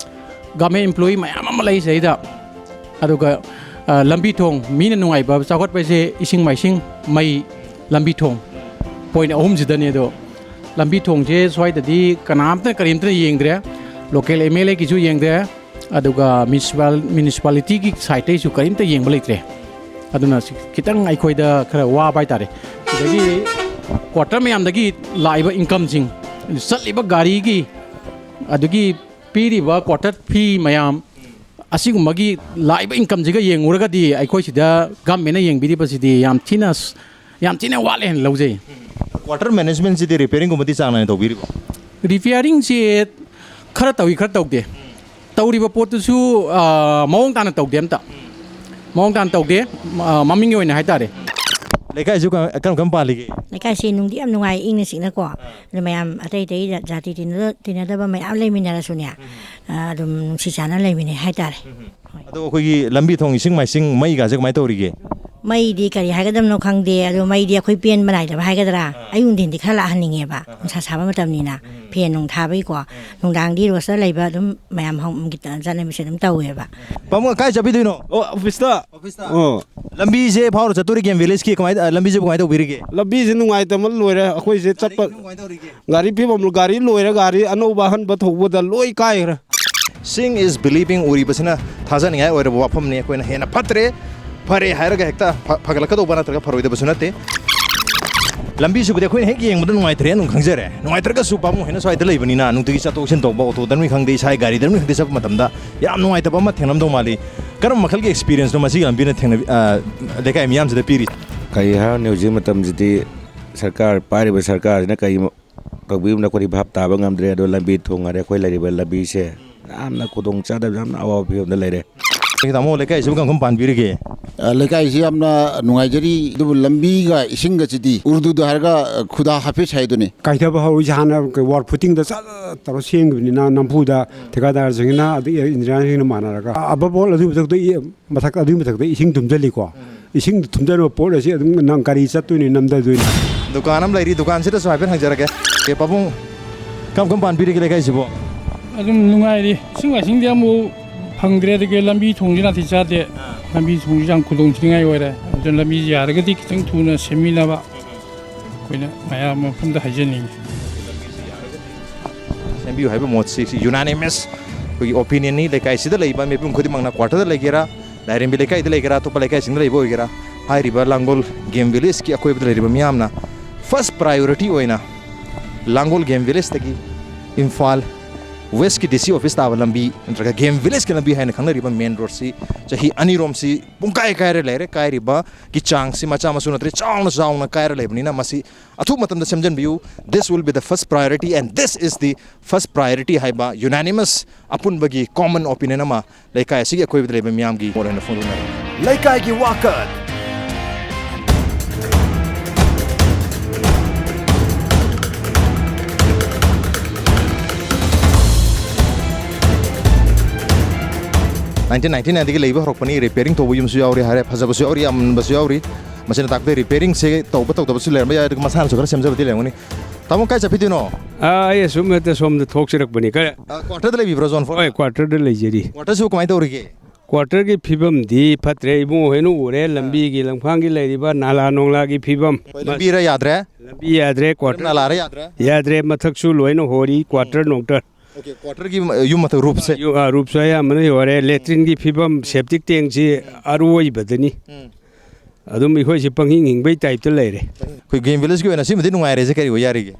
Government employee ꯃꯌꯥꯝ ꯑꯃ ꯂꯩ ꯁꯤꯗꯩꯗ꯫ ꯑꯗꯨꯒ, ꯑ, ꯂꯝꯕꯤ ꯊꯣꯡ, ꯃꯤꯅ ꯅꯨꯡꯉꯥꯏꯕ ꯆꯥꯎꯈꯠꯄꯁꯦ ꯏꯁꯤꯡ ꯃꯥꯏꯁꯤꯡ, ꯃꯩ, ꯂꯝꯕꯤ ꯊꯣꯡ, point ꯑꯍꯨꯝꯁꯤꯗꯅꯦ꯫ ꯑꯗꯣ ꯂꯝꯕꯤ ꯊꯣꯡꯁꯦ ꯁ꯭ꯋꯥꯏꯗꯗꯤ ꯀꯅꯥꯝꯇꯅ ꯀꯔꯤꯝꯇꯅ ꯌꯦꯡꯗ꯭ꯔꯦ, local MLAꯒꯤꯁꯨ ꯌꯦꯡꯗ꯭ꯔꯦ, ꯑꯗꯨꯒ municipal, municipalityꯒꯤ sideꯇꯩꯁꯨ ꯀꯔꯤꯝꯇ ꯌꯦꯡꯕ ꯂꯩꯇ꯭ꯔꯦ꯫ ꯑꯗꯨꯅ ꯁꯤ ꯈꯤꯇꯪ ꯑꯩꯈꯣꯏꯗ ꯈꯔ ꯋꯥꯕ ꯍꯥꯏꯇꯥꯔꯦ꯫ ꯑꯗꯒꯤ quarter ꯃꯌꯥꯝꯗꯒꯤ ꯂꯥꯛꯏꯕ incomeꯁꯤꯡ, ꯆꯠꯂꯤꯕ ꯒꯥꯔꯤꯒꯤ, ꯑꯗꯒꯤ ꯄꯤꯔꯤꯕ quarter fee ꯃꯌꯥꯝ, ꯑꯁꯤꯒꯨꯝꯕꯒꯤ ꯂꯥꯛꯏꯕ ꯏꯟꯀꯝꯁꯤꯒ ꯌꯦꯡꯉꯨꯔꯒꯗꯤ ꯑꯩꯈꯣꯏ ꯁꯤꯗ ꯒꯃꯦꯟꯅ ꯌꯦꯡꯕꯤꯔꯤꯕꯁꯤꯗꯤ ꯌꯥꯝ ꯊꯤꯅ, ꯌꯥꯝ ꯊꯤꯅ ꯋꯥꯠꯂꯦ ꯍꯥꯏꯅ ꯂꯧꯖꯩ꯫ ꯀ꯭ꯋꯥꯇꯔ ꯃꯦꯅꯦꯖꯃꯦꯟꯁꯤꯗꯤ ꯔꯤꯄꯦꯌꯔꯤꯡꯒꯨꯝꯕꯗꯤ ꯆꯥꯡ ꯅꯥꯏꯅ ꯇꯧꯕꯤꯔꯤꯕꯣ? ꯔꯤꯄꯤꯌꯥꯔꯤꯡꯁꯦ ꯈꯔ ꯇꯧꯏ, ꯈꯔ ꯇꯧꯗꯦ꯫ ꯇꯧꯔꯤꯕ ꯄꯣꯠꯇꯨꯁꯨ, ꯑ, ꯃꯑꯣꯡ ꯇꯥꯅ ꯇꯧꯗꯦ ꯑꯝꯇ꯫ ꯃꯑꯣꯡ ꯇꯥꯅ ꯇꯧꯗꯦ, ꯑ, ꯃꯃꯤꯡꯒꯤ ꯑꯣꯏꯅ ꯍꯥꯏꯇꯥꯔꯦ꯫ ꯂꯩꯀꯥꯏꯁꯨ ꯀ-, ꯀꯔꯝ ꯀꯔꯝ ꯄꯥꯜꯂꯤꯒꯦ? ꯂꯩꯀꯥꯏꯁꯤ ꯅꯨꯡꯗꯤ ꯌꯥꯝ ꯅꯨꯡꯉꯥꯏ, ꯏꯪꯅ ꯆꯤꯛꯅꯀꯣ꯫ ꯑꯗꯨ ꯃꯌꯥꯝ ꯑꯇꯩ ꯑꯇꯩ ꯖꯥ-, ꯖꯥꯇꯤ ꯇꯤꯟꯅꯗ-, ꯇꯤꯟꯅꯗꯕ ꯃꯌꯥꯝ ꯂꯩꯃꯤꯟꯅꯔꯁꯨꯅꯦ, ꯑ, ꯑꯗꯨꯝ ꯅꯨꯡꯁꯤ ꯆꯥꯟꯅ ꯂꯩꯃꯤꯟꯅꯩ ꯍꯥꯏꯇꯥꯔꯦ꯫ ꯍꯣꯏ꯫ ꯑꯗꯣ ꯑꯩꯈꯣꯏꯒꯤ ꯂꯝꯕꯤ ꯊꯣꯡ, ꯏꯁꯤꯡ ꯃꯥꯏꯁꯤꯡ, ꯃꯩꯒꯥꯁꯦ ꯀꯃꯥꯏꯅ ꯇꯧꯔꯤꯒꯦ? ꯃꯩꯗꯤ ꯀꯔꯤ ꯍꯥꯏꯒꯗꯕꯅꯣ ꯈꯪꯗꯦ, ꯑꯗꯣ ꯃꯩꯗꯤ ꯑꯩꯈꯣꯏ ꯄꯦꯟꯕ ꯅꯥꯏꯗꯕ ꯍꯥꯏꯒꯗ꯭ꯔꯥ? ꯑꯥ꯫ ꯑꯌꯨꯛ ꯅꯨꯡꯊꯤꯟꯗꯤ ꯈꯔ ꯂꯥꯛꯍꯟꯅꯤꯡꯉꯦꯕ, ꯑꯥ꯫ ꯅꯨꯡꯁꯥ ꯁꯥꯕ ꯃꯇꯝꯅꯤꯅ꯫ ꯎꯝ꯫ ꯐꯦꯟ ꯅꯨꯡ ꯊꯥꯕꯒꯤꯀꯣ꯫ ꯎꯝ꯫ ꯅꯨꯡꯗꯥꯡꯗꯤ ꯔꯣꯁꯇ ꯂꯩꯕ ꯑꯗꯨꯝ ꯃꯌꯥꯝ ꯍꯧ-, ꯆꯠꯅꯕꯤꯁꯦ ꯑꯗꯨꯝ ꯇꯧꯋꯦꯕ꯫ ꯄꯥꯕꯨꯡ, ꯀꯥꯏ ꯆꯠꯄꯤꯗꯣꯏꯅꯣ? ꯑꯣ, ꯑꯣꯐꯤꯁꯇ꯫ ꯑꯣꯐꯤꯁꯇ? ꯑꯣ꯫ ꯂꯝꯕꯤꯁꯦ ꯐꯥꯎꯔ ꯆꯠꯇꯣꯔꯤ ꯒꯦꯝ ꯚꯤꯂꯦꯖꯀꯤ ꯀꯃꯥꯏ-, ꯑ, ꯂꯝꯕꯤꯁꯤꯕꯨ ꯀꯃꯥꯏꯅ ꯇꯧꯕꯤꯔꯤꯒꯦ? ꯂꯝꯕꯤꯁꯦ ꯅꯨꯡꯉꯥꯏꯇꯕ ꯂꯣꯏꯔꯦ꯫ ꯑꯩꯈꯣꯏꯁꯦ ꯆꯠꯄ ꯒꯥꯔꯤ ꯐꯤꯕꯝ ꯂꯣꯏ-, ꯒꯥꯔꯤ ꯑꯅꯧꯕ ꯑꯍꯟꯕ ꯊꯧꯕꯗ ꯂꯣꯏ ꯀꯥꯏꯈ꯭ꯔꯦ꯫ Seeing is believing, ꯎꯔꯤꯕꯁꯤꯅ ꯊꯥꯖꯅꯤꯡꯉꯥꯏ ꯑꯣꯏꯔꯕ ꯋꯥꯐꯝꯅꯤ꯫ ꯑꯩꯈꯣꯏꯅ ꯍꯦꯟꯅ ꯐꯠꯇ꯭ꯔꯦ, ꯐꯔꯦ ꯍꯥꯏꯔꯒ ꯍꯦꯛꯇ ꯐ-, ꯐꯒꯠꯂꯛꯀꯗꯧꯕ ꯅꯠꯇ꯭ꯔꯒ ꯐꯔꯣꯏꯗꯕꯁꯨ ꯅꯠꯇꯦ꯫ ꯂꯝꯕꯤꯁꯤꯕꯨꯗꯤ ꯑꯩꯈꯣꯏꯅ ꯍꯦꯛ ꯌꯦꯡꯕꯗ ꯅꯨꯡꯉꯥꯏꯇ꯭ꯔꯦ ꯑꯗꯨꯝ ꯈꯪꯖꯔꯦ꯫ ꯅꯨꯡꯉꯥꯏꯇ꯭ꯔꯒꯁꯨ ꯄꯥꯕꯨꯡ ꯍꯣꯏꯅ ꯁ꯭ꯋꯥꯏꯗ ꯂꯩꯕꯅꯤꯅ ꯅꯨꯡꯇꯤꯒꯤ ꯆꯠꯊꯣꯛ ꯆꯠꯁꯤꯟ ꯇꯧꯕ, ꯑꯣꯇꯣꯗꯅꯤ ꯈꯪꯗꯦ, ꯏꯁꯥꯒꯤ ꯒꯥꯔꯤꯗꯅꯤ ꯈꯪꯗꯦ, ꯆꯠꯄ ꯃꯇꯝꯗ ꯌꯥꯝ ꯅꯨꯡꯉꯥꯏꯇꯕ ꯑꯃ ꯊꯦꯡꯅꯔꯝꯗꯧ ꯃꯥꯜꯂꯤ꯫ ꯀꯔꯝꯕ ꯃꯈꯜꯒꯤ ꯑꯦꯛꯁꯄꯤꯔꯤꯌꯦꯟꯁꯅꯣ ꯃꯁꯤꯒꯤ ꯂꯝꯕꯤꯅ ꯊꯦꯡꯅꯕꯤ-, ꯑ, ꯂꯩꯀꯥꯏ ꯃꯤꯌꯥꯝꯁꯤꯗ ꯄꯤꯔꯤ? ꯀꯔꯤ ꯍꯥꯏꯔꯨꯅꯤ, ꯍꯧꯖꯤꯛ ꯃꯇꯝꯁꯤꯗꯤ ꯁꯔꯀꯥꯔ, ꯄꯥꯏꯔꯤꯕ ꯁꯔꯀꯥꯔꯁꯤꯅ ꯀꯔꯤ ꯇꯧꯕꯤꯕꯅꯣ ꯑꯩꯈꯣꯏꯗꯤ ꯚꯥꯞ ꯇꯥꯕ ꯉꯝꯗ꯭ꯔꯦ꯫ ꯑꯗꯣ ꯂꯝꯕꯤ ꯊꯣꯡ ꯍꯥꯏꯔꯦ, ꯑꯩꯈꯣꯏ ꯂꯩꯔꯤꯕ ꯂꯝꯕꯤꯁꯦ ꯌꯥꯝꯅ ꯈꯨꯗꯣꯡ ꯆꯥꯗꯕ, ꯌꯥꯝꯅ ꯑꯋꯥꯕ ꯐꯤꯕꯝꯗ ꯂꯩꯔꯦ꯫ ꯇꯥꯃꯣ, ꯂꯩꯀꯥꯏꯁꯤꯕꯨ ꯀꯔꯝ ꯀꯔꯝ ꯄꯥꯟꯕꯤꯔꯤꯒꯦ? ꯑ, ꯂꯩꯀꯥꯏꯁꯤ ꯌꯥꯝꯅ ꯅꯨꯡꯉꯥꯏꯖꯔꯤ, ꯑꯗꯨꯕꯨ ꯂꯝꯕꯤꯒ ꯏꯁꯤꯡꯒꯁꯤꯗꯤ ꯎꯔꯗꯨꯗ ꯍꯥꯏꯔꯒ, ꯑ, ꯈꯨꯗꯥ ꯍꯥꯐꯤꯁ ꯍꯥꯏꯗꯨꯅꯤ꯫ ꯀꯥꯏꯊꯕ ꯍꯧꯔꯤꯁꯦ ꯍꯥꯟꯅ ꯋꯥꯔ ꯐꯨꯇꯤꯡꯗ ꯆꯠ ꯇꯧꯔ ꯁꯦꯝꯈꯤꯕꯅꯤꯅ, ꯅꯝꯐꯨꯗ ꯊꯤꯀꯥꯗꯥꯔꯁꯤꯡꯅ, ꯑꯗꯒꯤ ꯏꯟꯖꯤꯅꯤꯌꯥꯔꯁꯤꯡꯅ ꯃꯥꯟꯅꯔꯒ, ꯑ, ꯑꯕꯕ ꯑꯣꯜ ꯑꯗꯨꯒꯤ ꯃꯊꯛꯇ ꯏ-, ꯃꯊꯛ, ꯑꯗꯨꯒꯤ ꯃꯊꯛꯇ ꯏꯁꯤꯡ ꯊꯨꯝꯖꯜꯂꯤꯀꯣ꯫ ꯎꯝ꯫ ꯏꯁꯤꯡ ꯊꯨꯝꯖꯤꯟꯕ ꯄꯣꯠ ꯑꯁꯤ ꯑꯗꯨꯝ ꯅꯪ ꯀꯔꯤ ꯆꯠꯇꯣꯏꯅꯣ, ꯅꯝꯊꯗꯣꯏꯅꯣ? ꯗꯨꯀꯥꯟ ꯑꯃ ꯂꯩꯔꯤ, ꯗꯨꯀꯥꯟꯁꯤꯗꯁꯨ ꯍꯥꯏꯐꯦꯠ ꯍꯪꯖꯔꯒꯦ꯫ ꯑꯦ, ꯄꯥꯕꯨꯡ, ꯀꯔꯝ ꯀꯔꯝ ꯄꯥꯟꯕꯤꯔꯤꯒꯦ ꯂꯩꯀꯥꯏꯁꯤꯕꯣ? ꯑꯗꯨꯝ ꯅꯨꯡꯉꯥꯏꯔꯤ꯫ ꯏꯁꯤꯡ ꯃꯥꯏꯁꯤꯡꯗꯤ ꯑꯃꯨꯛ ꯐꯪꯗ꯭ꯔꯦ, ꯑꯗꯒꯤ ꯂꯝꯕꯤ ꯊꯣꯡꯁꯤ ꯅꯥꯇꯩ ꯆꯥꯗꯦ꯫ ꯑꯥ꯫ ꯂꯝꯕꯤ ꯊꯣꯡꯁꯤ ꯌꯥꯝ ꯈꯨꯗꯣꯡ ꯊꯤꯅꯤꯡꯉꯥꯏ ꯑꯣꯏꯔꯦ꯫ ꯑꯗꯨꯅ ꯂꯝꯕꯤꯁꯤ ꯌꯥꯔꯒꯗꯤ ꯈꯤꯇꯪ ꯊꯨꯅ ꯁꯦꯝꯕꯤꯅꯕ ꯑꯩꯈꯣꯏꯅ ꯃꯌꯥꯝ ꯃꯐꯝꯗ ꯍꯥꯏꯖꯅꯤꯡꯉꯤ꯫ ꯁꯦꯝꯕꯤꯌꯨ ꯍꯥꯏꯕ ꯃꯣꯠꯁꯤ ꯁꯤ unanimous ꯑꯩꯈꯣꯏꯒꯤ ꯑꯣꯄꯤꯅꯤꯌꯟꯅꯤ꯫ ꯂꯩꯀꯥꯏꯁꯤꯗ ꯂꯩꯕ ꯃꯤꯄꯨꯝ ꯈꯨꯗꯤꯡꯃꯛꯅ, ꯀ꯭ꯋꯥꯇꯔꯗ ꯂꯩꯒꯦꯔꯥ, ꯂꯥꯏꯔꯦꯝꯕꯤ ꯂꯩꯀꯥꯏꯗ ꯂꯩꯒꯦꯔꯥ, ꯑꯇꯣꯞꯄ ꯂꯩꯀꯥꯏꯁꯤꯡꯗ ꯂꯩꯕ ꯑꯣꯏꯒꯦꯔꯥ, ꯍꯥꯏꯔꯤꯕ ꯂꯥꯡꯒꯣꯜ ꯒꯦꯝ ꯚꯤꯂꯦꯖꯀꯤ ꯑꯀꯣꯏꯕꯗ ꯂꯩꯔꯤꯕ ꯃꯤꯌꯥꯝꯅ ꯐꯥꯔꯁ ꯄ꯭ꯔꯥꯏꯌꯣꯔꯤꯇꯤ ꯑꯣꯏꯅ ꯂꯥꯡꯒꯣꯜ ꯒꯦꯝ ꯚꯤꯂꯦꯖꯇꯒꯤ ꯏꯝꯐꯥꯜ ꯋꯦꯁꯀꯤ ꯗꯤ ꯁꯤ ꯑꯣꯐꯤꯁ ꯇꯥꯕ ꯂꯝꯕꯤ ꯅꯠꯇ꯭ꯔꯒ ꯒꯦꯝ ꯚꯤꯂꯦꯖꯀꯤ ꯂꯝꯕꯤ ꯍꯥꯏꯅ ꯈꯪꯅꯔꯤꯕ ꯃꯦꯟ ꯔꯣꯗꯁꯤ ꯆꯍꯤ ꯑꯅꯤꯔꯣꯝꯁꯤ ꯄꯨꯡꯀꯥꯏ ꯀꯥꯏꯔ ꯂꯩꯔꯦ꯫ ꯀꯥꯏꯔꯤꯕꯒꯤ ꯆꯥꯡꯁꯤ ꯃꯆꯥ ꯃꯁꯨ ꯅꯠꯇ꯭ꯔꯦ, ꯆꯥꯎꯅ ꯆꯥꯎꯅ ꯀꯥꯏꯔ ꯂꯩꯕꯅꯤꯅ ꯃꯁꯤ ꯑꯊꯨꯕ ꯃꯇꯝꯗ ꯁꯦꯝꯖꯤꯟꯕꯤꯌꯨ꯫ This will be the first priority and this is the first priority ꯍꯥꯏꯕ unanimous ꯑꯄꯨꯟꯕꯒꯤ common opinion ꯑꯃ ꯂꯩꯀꯥꯏ ꯑꯁꯤꯒꯤ ꯑꯀꯣꯏꯕꯗ ꯂꯩꯕ ꯃꯤꯌꯥꯝꯒꯤ ꯃꯣꯠ ꯑꯣꯏꯅ ꯐꯣꯡꯗꯣꯛꯅꯔꯤ꯫ ꯂꯩꯀꯥꯏꯒꯤ ꯋꯥꯀꯠ꯫ ꯅꯥꯏꯟꯇꯤꯟ ꯅꯥꯏꯟꯇꯤ ꯅꯥꯏꯟꯗꯒꯤ ꯂꯩꯕ ꯍꯧꯔꯛꯄꯅꯤ꯫ ꯔꯤꯄꯦꯌꯔꯤꯡ ꯇꯧꯕ ꯌꯨꯝꯁꯨ ꯌꯥꯎꯔꯤ ꯍꯥꯏꯔꯦ, ꯐꯖꯕꯁꯨ ꯌꯥꯎꯔꯤ, ꯌꯥꯝꯃꯟꯕꯁꯨ ꯌꯥꯎꯔꯤ꯫ ꯃꯁꯤꯅ ꯇꯥꯛꯄꯗꯤ ꯔꯤꯄꯦꯌꯔꯤꯡꯁꯦ ꯇꯧꯕ ꯇꯧꯗꯕꯁꯨ ꯂꯩꯔꯝꯕ ꯌꯥꯏ, ꯑꯗꯨꯒ ꯃꯁꯥꯅꯁꯨ ꯈꯔ ꯁꯦꯝꯖꯕꯗꯤ ꯂꯩꯔꯝꯒꯅꯤ꯫ ꯇꯥꯃꯣ, ꯀꯥꯏ ꯆꯠꯄꯤꯗꯣꯏꯅꯣ? ꯑꯥ, ꯑꯩ ꯑꯁꯨꯝ ꯍꯦꯛꯇ ꯁꯣꯝꯗ ꯊꯣꯛꯆꯔꯛꯄꯅꯤ꯫ ꯀ-, ꯑ, ꯀ꯭ꯋꯥꯇꯔꯗ ꯂꯩꯕꯤꯕ꯭ꯔꯣ, ꯖꯣꯟ ꯐꯣꯔ? ꯍꯣꯏ, ꯀ꯭ꯋꯥꯇꯔꯗ ꯂꯩꯖꯔꯤ꯫ ꯀ꯭ꯋꯥꯇꯔꯁꯤꯕꯨ ꯀꯃꯥꯏꯅ ꯇꯧꯔꯤꯒꯦ? ꯀ꯭ꯋꯥꯇꯔꯒꯤ ꯐꯤꯕꯝꯗꯤ ꯐꯠꯇ꯭ꯔꯦ, ꯏꯕꯨꯡꯉꯣ ꯍꯣꯏꯅ ꯎꯔꯦ, ꯂꯝꯕꯤꯒꯤ ꯂꯝꯈꯥꯡꯒꯤ ꯂꯩꯔꯤꯕ ꯅꯥꯂꯥ ꯅꯣꯡꯂꯥꯒꯤ ꯐꯤꯕꯝ꯫ ꯍꯣꯏ, ꯂꯝꯕꯤꯔ ꯌꯥꯗ꯭ꯔꯦ? ꯂꯝꯕꯤ ꯌꯥꯗ꯭ꯔꯦ, ꯀ꯭ꯋꯥꯇꯔ ꯅꯥꯂꯥꯔ ꯌꯥꯗ꯭ꯔꯦ? ꯌꯥꯗ꯭ꯔꯦ, ꯃꯊꯛꯁꯨ ꯂꯣꯏꯅ ꯍꯣꯔꯤ, ꯀ꯭ꯋꯥꯇꯔ ꯅꯣꯡꯇꯔ꯫ ꯑꯣꯀꯦ, ꯀ꯭ꯋꯥꯇꯔꯒꯤ ꯌꯨꯝ ꯃꯊꯛ ꯔꯨꯞꯁꯦ? ꯌꯨ-, ꯑꯥ, ꯔꯨꯞꯁꯨ ꯑꯌꯥꯝꯕꯅ ꯌꯣꯔꯦ, ꯂꯦꯇ꯭ꯔꯤꯟꯒꯤ ꯐꯤꯕꯝ, ꯁꯦꯞꯇꯤꯛ ꯇꯦꯡꯁꯤ ꯑꯔꯣꯏꯕꯗꯅꯤ꯫ ꯎꯝ꯫ ꯑꯗꯨꯝ ꯑꯩꯈꯣꯏꯁꯤ ꯄꯪꯍꯤꯡ ꯍꯤꯡꯕꯩ ꯇꯥꯏꯞꯇ ꯂꯩꯔꯦ꯫ ꯑꯩꯈꯣꯏ ꯒꯦꯝ ꯚꯤꯂꯦꯖꯀꯤ ꯑꯣꯏꯅ ꯁꯤꯃꯗꯤ ꯅꯨꯡꯉꯥꯏꯔꯦꯁꯦ, ꯀꯔꯤ ꯑꯣꯏ ꯌꯥꯔꯤꯒꯦ?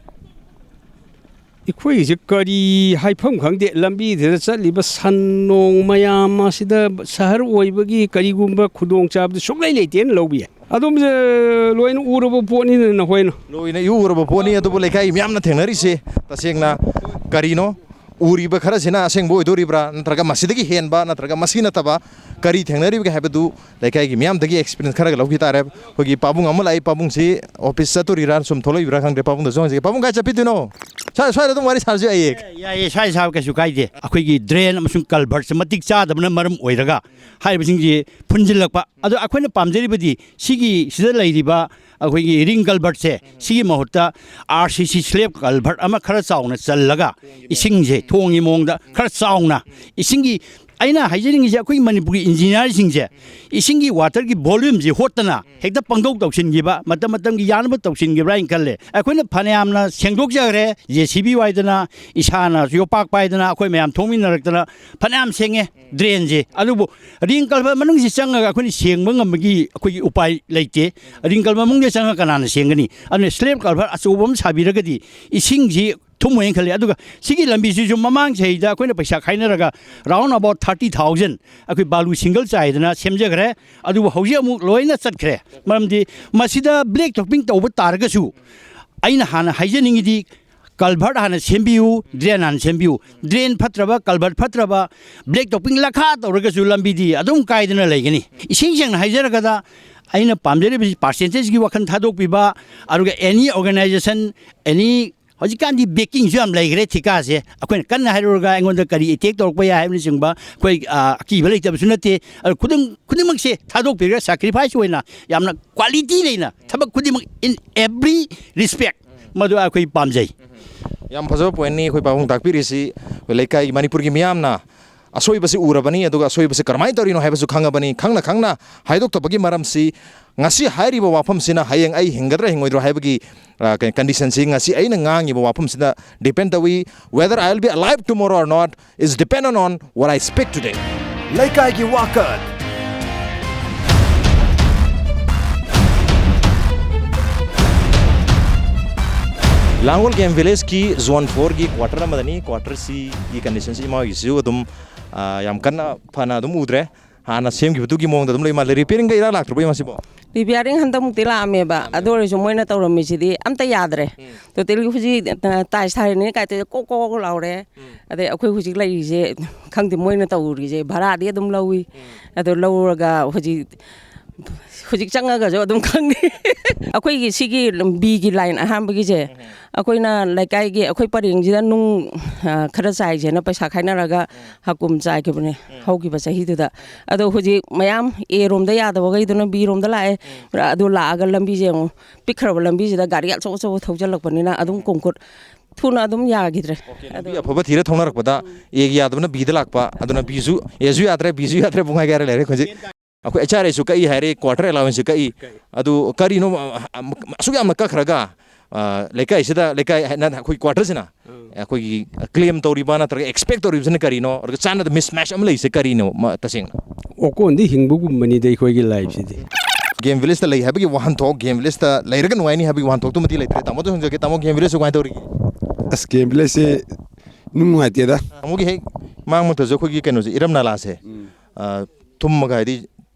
ꯑꯩꯈꯣꯏꯒꯤꯁꯦ ꯀꯔꯤ ꯍꯥꯏꯐꯝ ꯈꯪꯗꯦ, ꯂꯝꯕꯤꯗꯨꯗ ꯆꯠꯂꯤꯕ ꯁꯟ ꯅꯣꯡ ꯃꯌꯥꯝ ꯑꯁꯤꯗ ꯁꯍꯔ ꯑꯣꯏꯕꯒꯤ ꯀꯔꯤꯒꯨꯝꯕ ꯈꯨꯗꯣꯡꯆꯥꯕꯗꯨ ꯁꯨꯡꯂꯩ ꯂꯩꯇꯦꯅ ꯂꯧꯕ ꯌꯥꯏ꯫ ꯑꯗꯨꯝ, ꯑ, ꯂꯣꯏꯅ ꯎꯔꯕ ꯄꯣꯠꯅꯤꯅ ꯅꯈꯣꯏꯅ꯫ ꯂꯣꯏꯅ ꯏꯎ ꯎꯔꯕ ꯄꯣꯠꯅꯤ, ꯑꯗꯨꯕꯨ ꯂꯩꯀꯥꯏꯒꯤ ꯃꯤꯌꯥꯝꯅ ꯊꯦꯡꯅꯔꯤꯁꯦ ꯇꯁꯦꯡꯅ ꯀꯔꯤꯅꯣ? ꯎꯔꯤꯕ ꯈꯔꯁꯤꯅ ꯑꯁꯦꯡꯕ ꯑꯣꯏꯗꯣꯔꯤꯕ꯭ꯔꯥ, ꯅꯠꯇ꯭ꯔꯒ ꯃꯁꯤꯗꯒꯤ ꯍꯦꯟꯕ, ꯅꯠꯇ꯭ꯔꯒ ꯃꯁꯤ ꯅꯠꯇꯕ ꯀꯔꯤ ꯊꯦꯡꯅꯔꯤꯕꯒꯦ ꯍꯥꯏꯕꯗꯨ ꯂꯩꯀꯥꯏꯒꯤ ꯃꯤꯌꯥꯝꯗꯒꯤ ꯑꯦꯛꯁꯄꯤꯔꯤꯌꯦꯟꯁ ꯈꯔꯒ ꯂꯧꯈꯤ ꯇꯥꯔꯦ꯫ ꯑꯩꯈꯣꯏꯒꯤ ꯄꯥꯕꯨꯡ ꯑꯃ ꯂꯥꯛꯏ, ꯄꯥꯕꯨꯡꯁꯤ ꯑꯣꯐꯤꯁ ꯆꯠꯇꯣꯔꯤꯔꯥ ꯁꯨꯝ ꯊꯣꯛꯂꯛꯏꯕ꯭ꯔꯥ ꯈꯪꯗꯦ, ꯄꯥꯕꯨꯡꯗꯁꯨ ꯍꯪꯖꯒꯦ꯫ ꯄꯥꯕꯨꯡ, ꯀꯥꯏ ꯆꯠꯄꯤꯗꯣꯏꯅꯣ? ꯁ꯭ꯋꯥꯏ-, ꯁ꯭ꯋꯥꯏꯗ ꯑꯗꯨꯝ ꯋꯥꯔꯤ ꯁꯥꯔꯁꯨ ꯌꯥꯏꯌꯦ꯫ ꯌꯥꯏꯌꯦ, ꯁ꯭ꯋꯥꯏ ꯁꯥꯕ ꯀꯩꯁꯨ ꯀꯥꯏꯗꯦ꯫ ꯑꯩꯈꯣꯏꯒꯤ ꯗ꯭ꯔꯦꯟ ꯑꯃꯁꯨꯡ ꯀꯜꯚꯔꯠꯁꯦ ꯃꯇꯤꯛ ꯆꯥꯗꯕꯅ ꯃꯔꯝ ꯑꯣꯏꯔꯒ ꯍꯥꯏꯔꯤꯕꯁꯤꯡꯁꯤ ꯐꯨꯟꯖꯤꯜꯂꯛꯄ꯫ ꯑꯗꯣ ꯑꯩꯈꯣꯏꯅ ꯄꯥꯝꯖꯔꯤꯕꯗꯤ ꯁꯤꯒꯤ, ꯁꯤꯗ ꯂꯩꯔꯤꯕ ꯑꯩꯈꯣꯏꯒꯤ ꯔꯤꯡ ꯀꯜꯚꯔꯠꯁꯦ, ꯁꯤꯒꯤ ꯃꯍꯨꯠꯇ ꯑꯥꯔ ꯁꯤ ꯁꯤ ꯁ꯭ꯂꯦꯕ ꯀꯜꯚꯔꯠ ꯑꯃ ꯈꯔ ꯆꯥꯎꯅ ꯆꯜꯂꯒ ꯏꯁꯤꯡꯁꯦ ꯊꯣꯡꯒꯤ ꯃꯑꯣꯡꯗ ꯈꯔ ꯆꯥꯎꯅ ꯏꯁꯤꯡꯒꯤ, ꯑꯩꯅ ꯍꯥꯏꯖꯅꯤꯡꯉꯤꯁꯦ, ꯑꯩꯈꯣꯏ ꯃꯅꯤꯄꯨꯔꯒꯤ ꯏꯟꯖꯤꯅꯤꯌꯥꯔꯁꯤꯡꯁꯦ ꯏꯁꯤꯡꯒꯤ ꯋꯥꯇꯔꯒꯤ ꯚꯣꯂ꯭ꯌꯨꯝꯁꯦ ꯍꯣꯠꯇꯅ ꯍꯦꯛꯇ ꯄꯪꯇꯧ ꯇꯧꯁꯤꯟꯈꯤꯕ, ꯃꯇꯝ ꯃꯇꯝꯒꯤ ꯌꯥꯅꯕ ꯇꯧꯁꯤꯟꯈꯤꯕ꯭ꯔꯥ ꯍꯥꯏꯅ ꯈꯜꯂꯦ꯫ ꯑꯩꯈꯣꯏꯅ ꯐꯅꯌꯥꯝꯅ ꯁꯦꯡꯗꯣꯛꯆꯈ꯭ꯔꯦ, ꯖꯦ ꯁꯤ ꯕꯤ ꯋꯥꯏꯗꯅ, ꯏꯁꯥꯅ ꯌꯣꯄꯥꯛ ꯄꯥꯏꯗꯅ, ꯑꯩꯈꯣꯏ ꯃꯌꯥꯝ ꯊꯣꯛꯃꯤꯟꯅꯔꯛꯇꯅ ꯐꯅꯌꯥꯝ ꯁꯦꯡꯉꯦ ꯗ꯭ꯔꯦꯟꯁꯦ꯫ ꯑꯗꯨꯕꯨ ꯔꯤꯡ ꯀꯜꯚꯔꯠ ꯃꯅꯨꯡꯁꯤ ꯆꯪꯉꯒ ꯑꯩꯈꯣꯏꯅ ꯁꯦꯡꯕ ꯉꯝꯕꯒꯤ ꯑꯩꯈꯣꯏꯒꯤ ꯎꯄꯥꯏ ꯂꯩꯇꯦ꯫ ꯔꯤꯡ ꯀꯜꯚꯔꯠ ꯃꯅꯨꯡꯗ ꯆꯪꯉꯒ ꯀꯅꯥꯅ ꯁꯦꯡꯒꯅꯤ? ꯑꯗꯨꯅ ꯁ꯭ꯂꯦꯕ ꯀꯜꯚꯔꯠ ꯑꯆꯧꯕ ꯑꯃ ꯁꯥꯕꯤꯔꯒꯗꯤ ꯏꯁꯤꯡꯁꯤ ꯊꯨꯝꯃꯣꯏꯅ ꯈꯜꯂꯤ꯫ ꯑꯗꯨꯒ ꯁꯤꯒꯤ ꯂꯝꯕꯤꯁꯤꯁꯨ ꯃꯃꯥꯡ ꯆꯍꯤꯗ ꯑꯩꯈꯣꯏꯅ ꯄꯩꯁꯥ ꯈꯥꯏꯅꯔꯒ round about thirty thousand ꯑꯩꯈꯣꯏ ꯕꯥꯂꯨ single ꯆꯥꯏꯗꯅ ꯁꯦꯝꯖꯈ꯭ꯔꯦ꯫ ꯑꯗꯨꯕꯨ ꯍꯧꯖꯤꯛ ꯑꯃꯨꯛ ꯂꯣꯏꯅ ꯆꯠꯈ꯭ꯔꯦ꯫ ꯃꯔꯝꯗꯤ ꯃꯁꯤꯗ black topping ꯇꯧꯕ ꯇꯥꯔꯒꯁꯨ ꯑꯩꯅ ꯍꯥꯟꯅ ꯍꯥꯏꯖꯅꯤꯡꯉꯤꯗꯤ culvert ꯍꯥꯟꯅ ꯁꯦꯝꯕꯤꯌꯨ, drain ꯍꯥꯟꯅ ꯁꯦꯝꯕꯤꯌꯨ꯫ Drain ꯐꯠꯇ꯭ꯔꯕ, culvert ꯐꯠꯇ꯭ꯔꯕ, black topping ꯂꯈꯥ ꯇꯧꯔꯒꯁꯨ ꯂꯝꯕꯤꯗꯤ ꯑꯗꯨꯝ ꯀꯥꯏꯗꯅ ꯂꯩꯒꯅꯤ꯫ ꯏꯁꯦꯡ ꯁꯦꯡꯅ ꯍꯥꯏꯖꯔꯒꯗ ꯑꯩꯅ ꯄꯥꯝꯖꯔꯤꯕꯁꯤ percentageꯀꯤ ꯋꯥꯈꯜ ꯊꯥꯗꯣꯛꯄꯤꯕ, ꯑꯗꯨꯒ any organization, any ꯍꯧꯖꯤꯛꯀꯥꯟꯗꯤ backing ꯁꯨ ꯌꯥꯝ ꯂꯩꯈ꯭ꯔꯦ ꯊꯤꯀꯥꯁꯦ꯫ ꯑꯩꯈꯣꯏꯅ ꯀꯟꯅ ꯍꯥꯏꯔꯨꯔꯒ ꯑꯩꯉꯣꯟꯗ ꯀꯔꯤ attack ꯇꯧꯔꯛꯄ ꯌꯥꯏ ꯍꯥꯏꯕꯅꯆꯤꯡꯕ ꯑꯩꯈꯣꯏ, ꯑ, ꯑꯀꯤꯕ ꯂꯩꯇꯕꯁꯨ ꯅꯠꯇꯦ꯫ ꯑꯗꯨ ꯈꯨꯗꯤꯡ-, ꯈꯨꯗꯤꯡꯃꯛꯁꯦ ꯊꯥꯗꯣꯛꯄꯤꯔꯒ sacrifice ꯑꯣꯏꯅ ꯌꯥꯝꯅ quality ꯂꯩꯅ ꯊꯕꯛ ꯈꯨꯗꯤꯡꯃꯛ in every respect ꯃꯗꯨ ꯑꯩꯈꯣꯏ ꯄꯥꯝꯖꯩ꯫ ꯌꯥꯝ ꯐꯖꯕ point ꯅꯤ ꯑꯩꯈꯣꯏ ꯄꯥꯕꯨꯡ ꯇꯥꯛꯄꯤꯔꯤꯁꯤ꯫ ꯑꯩꯈꯣꯏ ꯂꯩꯀꯥꯏꯒꯤ ꯃꯅꯤꯄꯨꯔꯒꯤ ꯃꯤꯌꯥꯝꯅ ꯑꯁꯣꯏꯕꯁꯤ ꯎꯔꯕꯅꯤ, ꯑꯗꯨꯒ ꯑꯁꯣꯏꯕꯁꯤ ꯀꯔꯝꯍꯥꯏꯅ ꯇꯧꯔꯤꯅꯣ ꯍꯥꯏꯕꯁꯨ ꯈꯪꯉꯕꯅꯤ꯫ ꯈꯪꯅ ꯈꯪꯅ ꯍꯥꯏꯗꯣꯛꯇꯕꯒꯤ ꯃꯔꯝꯁꯤ ꯉꯁꯤ ꯍꯥꯏꯔꯤꯕ ꯋꯥꯐꯝꯁꯤꯅ ꯍꯌꯦꯡ ꯑꯩ ꯍꯤꯡꯒꯗ꯭ꯔꯥ ꯍꯤꯡꯉꯣꯏꯗ꯭ꯔꯥ ꯍꯥꯏꯕꯒꯤ, ꯑ, ꯀ-, condition ꯁꯤ ꯉꯁꯤ ꯑꯩꯅ ꯉꯥꯡꯉꯤꯕ ꯋꯥꯐꯝꯁꯤꯗ depend ꯇꯧꯏ꯫ Whether I will be alive tomorrow or not is dependent on what I speak today. ꯂꯩꯀꯥꯏꯒꯤ ꯋꯥꯀꯠ꯫ ꯂꯥꯡꯒꯣꯜ game village ꯀꯤ zone four ꯒꯤ quarter ꯑꯃꯗꯅꯤ꯫ Quarter ꯁꯤꯒꯤ condition ꯁꯤ ꯏꯃꯥ ꯍꯣꯏꯒꯤꯁꯨ ꯑꯗꯨꯝ, ꯑ, ꯌꯥꯝ ꯀꯟꯅ ꯐꯅ ꯑꯗꯨꯝ ꯎꯗ꯭ꯔꯦ꯫ ꯍꯥꯟꯅ ꯁꯦꯝꯈꯤꯕꯗꯨꯒꯤ ꯃꯑꯣꯡꯗ ꯑꯗꯨꯝ ꯂꯩ ꯃꯥꯜꯂꯦ꯫ Repairing ꯒ ꯏꯔꯥꯛ ꯂꯥꯛꯇ꯭ꯔꯕꯣ ꯃꯁꯤꯕꯣ? Repairing ꯍꯟꯗꯛꯃꯨꯛꯇꯤ ꯂꯥꯛꯑꯝꯃꯦꯕ꯫ ꯑꯗꯨ ꯑꯣꯏꯔꯁꯨ ꯃꯣꯏꯅ ꯇꯧꯔꯝꯃꯤꯁꯤꯗꯤ ꯑꯝꯇ ꯌꯥꯗ꯭ꯔꯦ꯫ Totally ꯍꯧꯖꯤꯛ, ꯑ, tiles ꯊꯥꯔꯤꯅꯦ ꯀꯥꯏ ꯇꯧꯔꯤꯁꯦ ꯀꯣꯛ ꯀꯣꯛ ꯂꯥꯎꯔꯦ꯫ ꯑꯗꯩ ꯑꯩꯈꯣꯏ ꯍꯧꯖꯤꯛ ꯂꯩꯔꯤꯁꯦ, ꯈꯪꯗꯦ, ꯃꯣꯏꯅ ꯇꯧꯔꯤꯁꯦ ꯚꯔꯥꯗꯤ ꯑꯗꯨꯝ ꯂꯧꯏ꯫ ꯑꯗꯣ ꯂꯧꯔꯒ ꯍꯧꯖꯤꯛ, ꯍꯧꯖꯤꯛ ꯆꯪꯉꯒꯁꯨ ꯑꯗꯨꯝ ꯈꯪꯉꯤ꯫ ꯑꯩꯈꯣꯏꯒꯤ ꯁꯤꯒꯤ ꯕꯤꯒꯤ line ꯑꯍꯥꯟꯕꯒꯤꯁꯦ, ꯑꯩꯈꯣꯏꯅ ꯂꯩꯀꯥꯏꯒꯤ, ꯑꯩꯈꯣꯏ ꯄꯔꯦꯡꯁꯤꯗ ꯅꯨꯡ, ꯑ, ꯈꯔ ꯆꯥꯏꯁꯦꯅ ꯄꯩꯁꯥ ꯈꯥꯏꯅꯔꯒ ꯍꯀꯨꯝ ꯆꯥꯏꯈꯤꯕꯅꯦ ꯍꯧꯈꯤꯕ ꯆꯍꯤꯗꯨꯗ꯫ ꯑꯗꯣ ꯍꯧꯖꯤꯛ ꯃꯌꯥꯝ A ꯔꯣꯝꯗ ꯌꯥꯗꯕꯈꯩꯗꯨꯅ B ꯔꯣꯝꯗ ꯂꯥꯛꯑꯦ꯫ ꯑꯗꯨ ꯂꯥꯛꯑꯒ ꯂꯝꯕꯤꯁꯦ ꯑꯃꯨꯛ ꯄꯤꯛꯈ꯭ꯔꯕ ꯂꯝꯕꯤꯁꯤꯗ ꯒꯥꯔꯤ ꯑꯆꯧ ꯑꯆꯧꯕ ꯊꯧꯖꯤꯜꯂꯛꯄꯅꯤꯅ ꯑꯗꯨꯝ ꯀꯣꯡꯀꯨꯠ ꯊꯨꯅ ꯑꯗꯨꯝ ꯌꯥꯈꯤꯗ꯭ꯔꯦ꯫ ꯑꯗꯣ ꯂꯝꯕꯤ ꯑꯐꯕ ꯊꯤꯔ ꯊꯧꯅꯔꯛꯄꯗ A ꯒꯤ ꯌꯥꯗꯕꯅ B ꯗ ꯂꯥꯛꯄ, ꯑꯗꯨꯅ B ꯁꯨ, A ꯁꯨ ꯌꯥꯗ꯭ꯔꯦ, B ꯁꯨ ꯌꯥꯗ꯭ꯔꯦ, ꯄꯨꯡꯍꯥꯏ ꯀꯌꯥꯔ ꯂꯩꯔꯦ ꯍꯧꯖꯤꯛ꯫ ꯑꯩꯈꯣꯏ H R A ꯁꯨ ꯀꯛꯏ ꯍꯥꯏꯔꯦ, quarter allowance ꯁꯨ ꯀꯛꯏ꯫ ꯑꯗꯨ ꯀꯔꯤꯅꯣ, ꯑ, ꯑ, ꯑꯁꯨꯛ ꯌꯥꯝꯅ ꯀꯛꯈ꯭ꯔꯒ, ꯑ, ꯂꯩꯀꯥꯏꯁꯤꯗ, ꯂꯩꯀꯥꯏ ꯍꯥꯏꯅ ꯑꯩꯈꯣꯏ quarter ꯁꯤꯅ ꯑꯩꯈꯣꯏꯒꯤ claim ꯇꯧꯔꯤꯕ ꯅꯠꯇ꯭ꯔꯒ expect ꯇꯧꯔꯤꯕꯁꯤꯅ ꯀꯔꯤꯅꯣ? ꯑꯗꯨꯒ ꯆꯥꯟꯅꯗ mismatch ꯑꯃ ꯂꯩꯁꯦ ꯀꯔꯤꯅꯣ, ꯃ-, ꯇꯁꯦꯡꯅ? ꯑꯣꯀꯣꯟꯗꯤ ꯍꯤꯡꯕꯒꯨꯝꯕꯅꯤꯗ ꯑꯩꯈꯣꯏꯒꯤ life ꯁꯤꯗꯤ꯫ Game village ꯇ ꯂꯩ ꯍꯥꯏꯕꯒꯤ ꯋꯥꯍꯟꯊꯣꯛ, game village ꯇ ꯂꯩꯔꯒ ꯅꯨꯡꯉꯥꯏꯅꯤ ꯍꯥꯏꯕꯒꯤ ꯋꯥꯍꯟꯊꯣꯛꯇꯨꯃꯗꯤ ꯂꯩꯇ꯭ꯔꯦ꯫ ꯇꯥꯃꯣꯗ ꯍꯪꯖꯒꯦ, ꯇꯥꯃꯣ, game village ꯁꯨ ꯀꯃꯥꯏꯅ ꯇꯧꯔꯤꯒꯦ? ꯑꯁ, ꯀꯦꯝ ꯚꯤꯂꯦꯖꯁꯦ ꯅꯨꯡ ꯅꯨꯡꯉꯥꯏꯇꯦꯗ꯫ ꯑꯃꯨꯛꯀꯤ ꯍꯦꯛ ꯃꯥꯡꯃꯛꯇꯁꯨ ꯑꯩꯈꯣꯏꯒꯤ ꯀꯩꯅꯣꯁꯦ, ꯏꯔꯝ ꯅꯥꯂꯥꯁꯦ, ꯎꯝ꯫ ꯑ, ꯊꯨꯝꯃꯒ ꯍꯥꯏꯗꯤ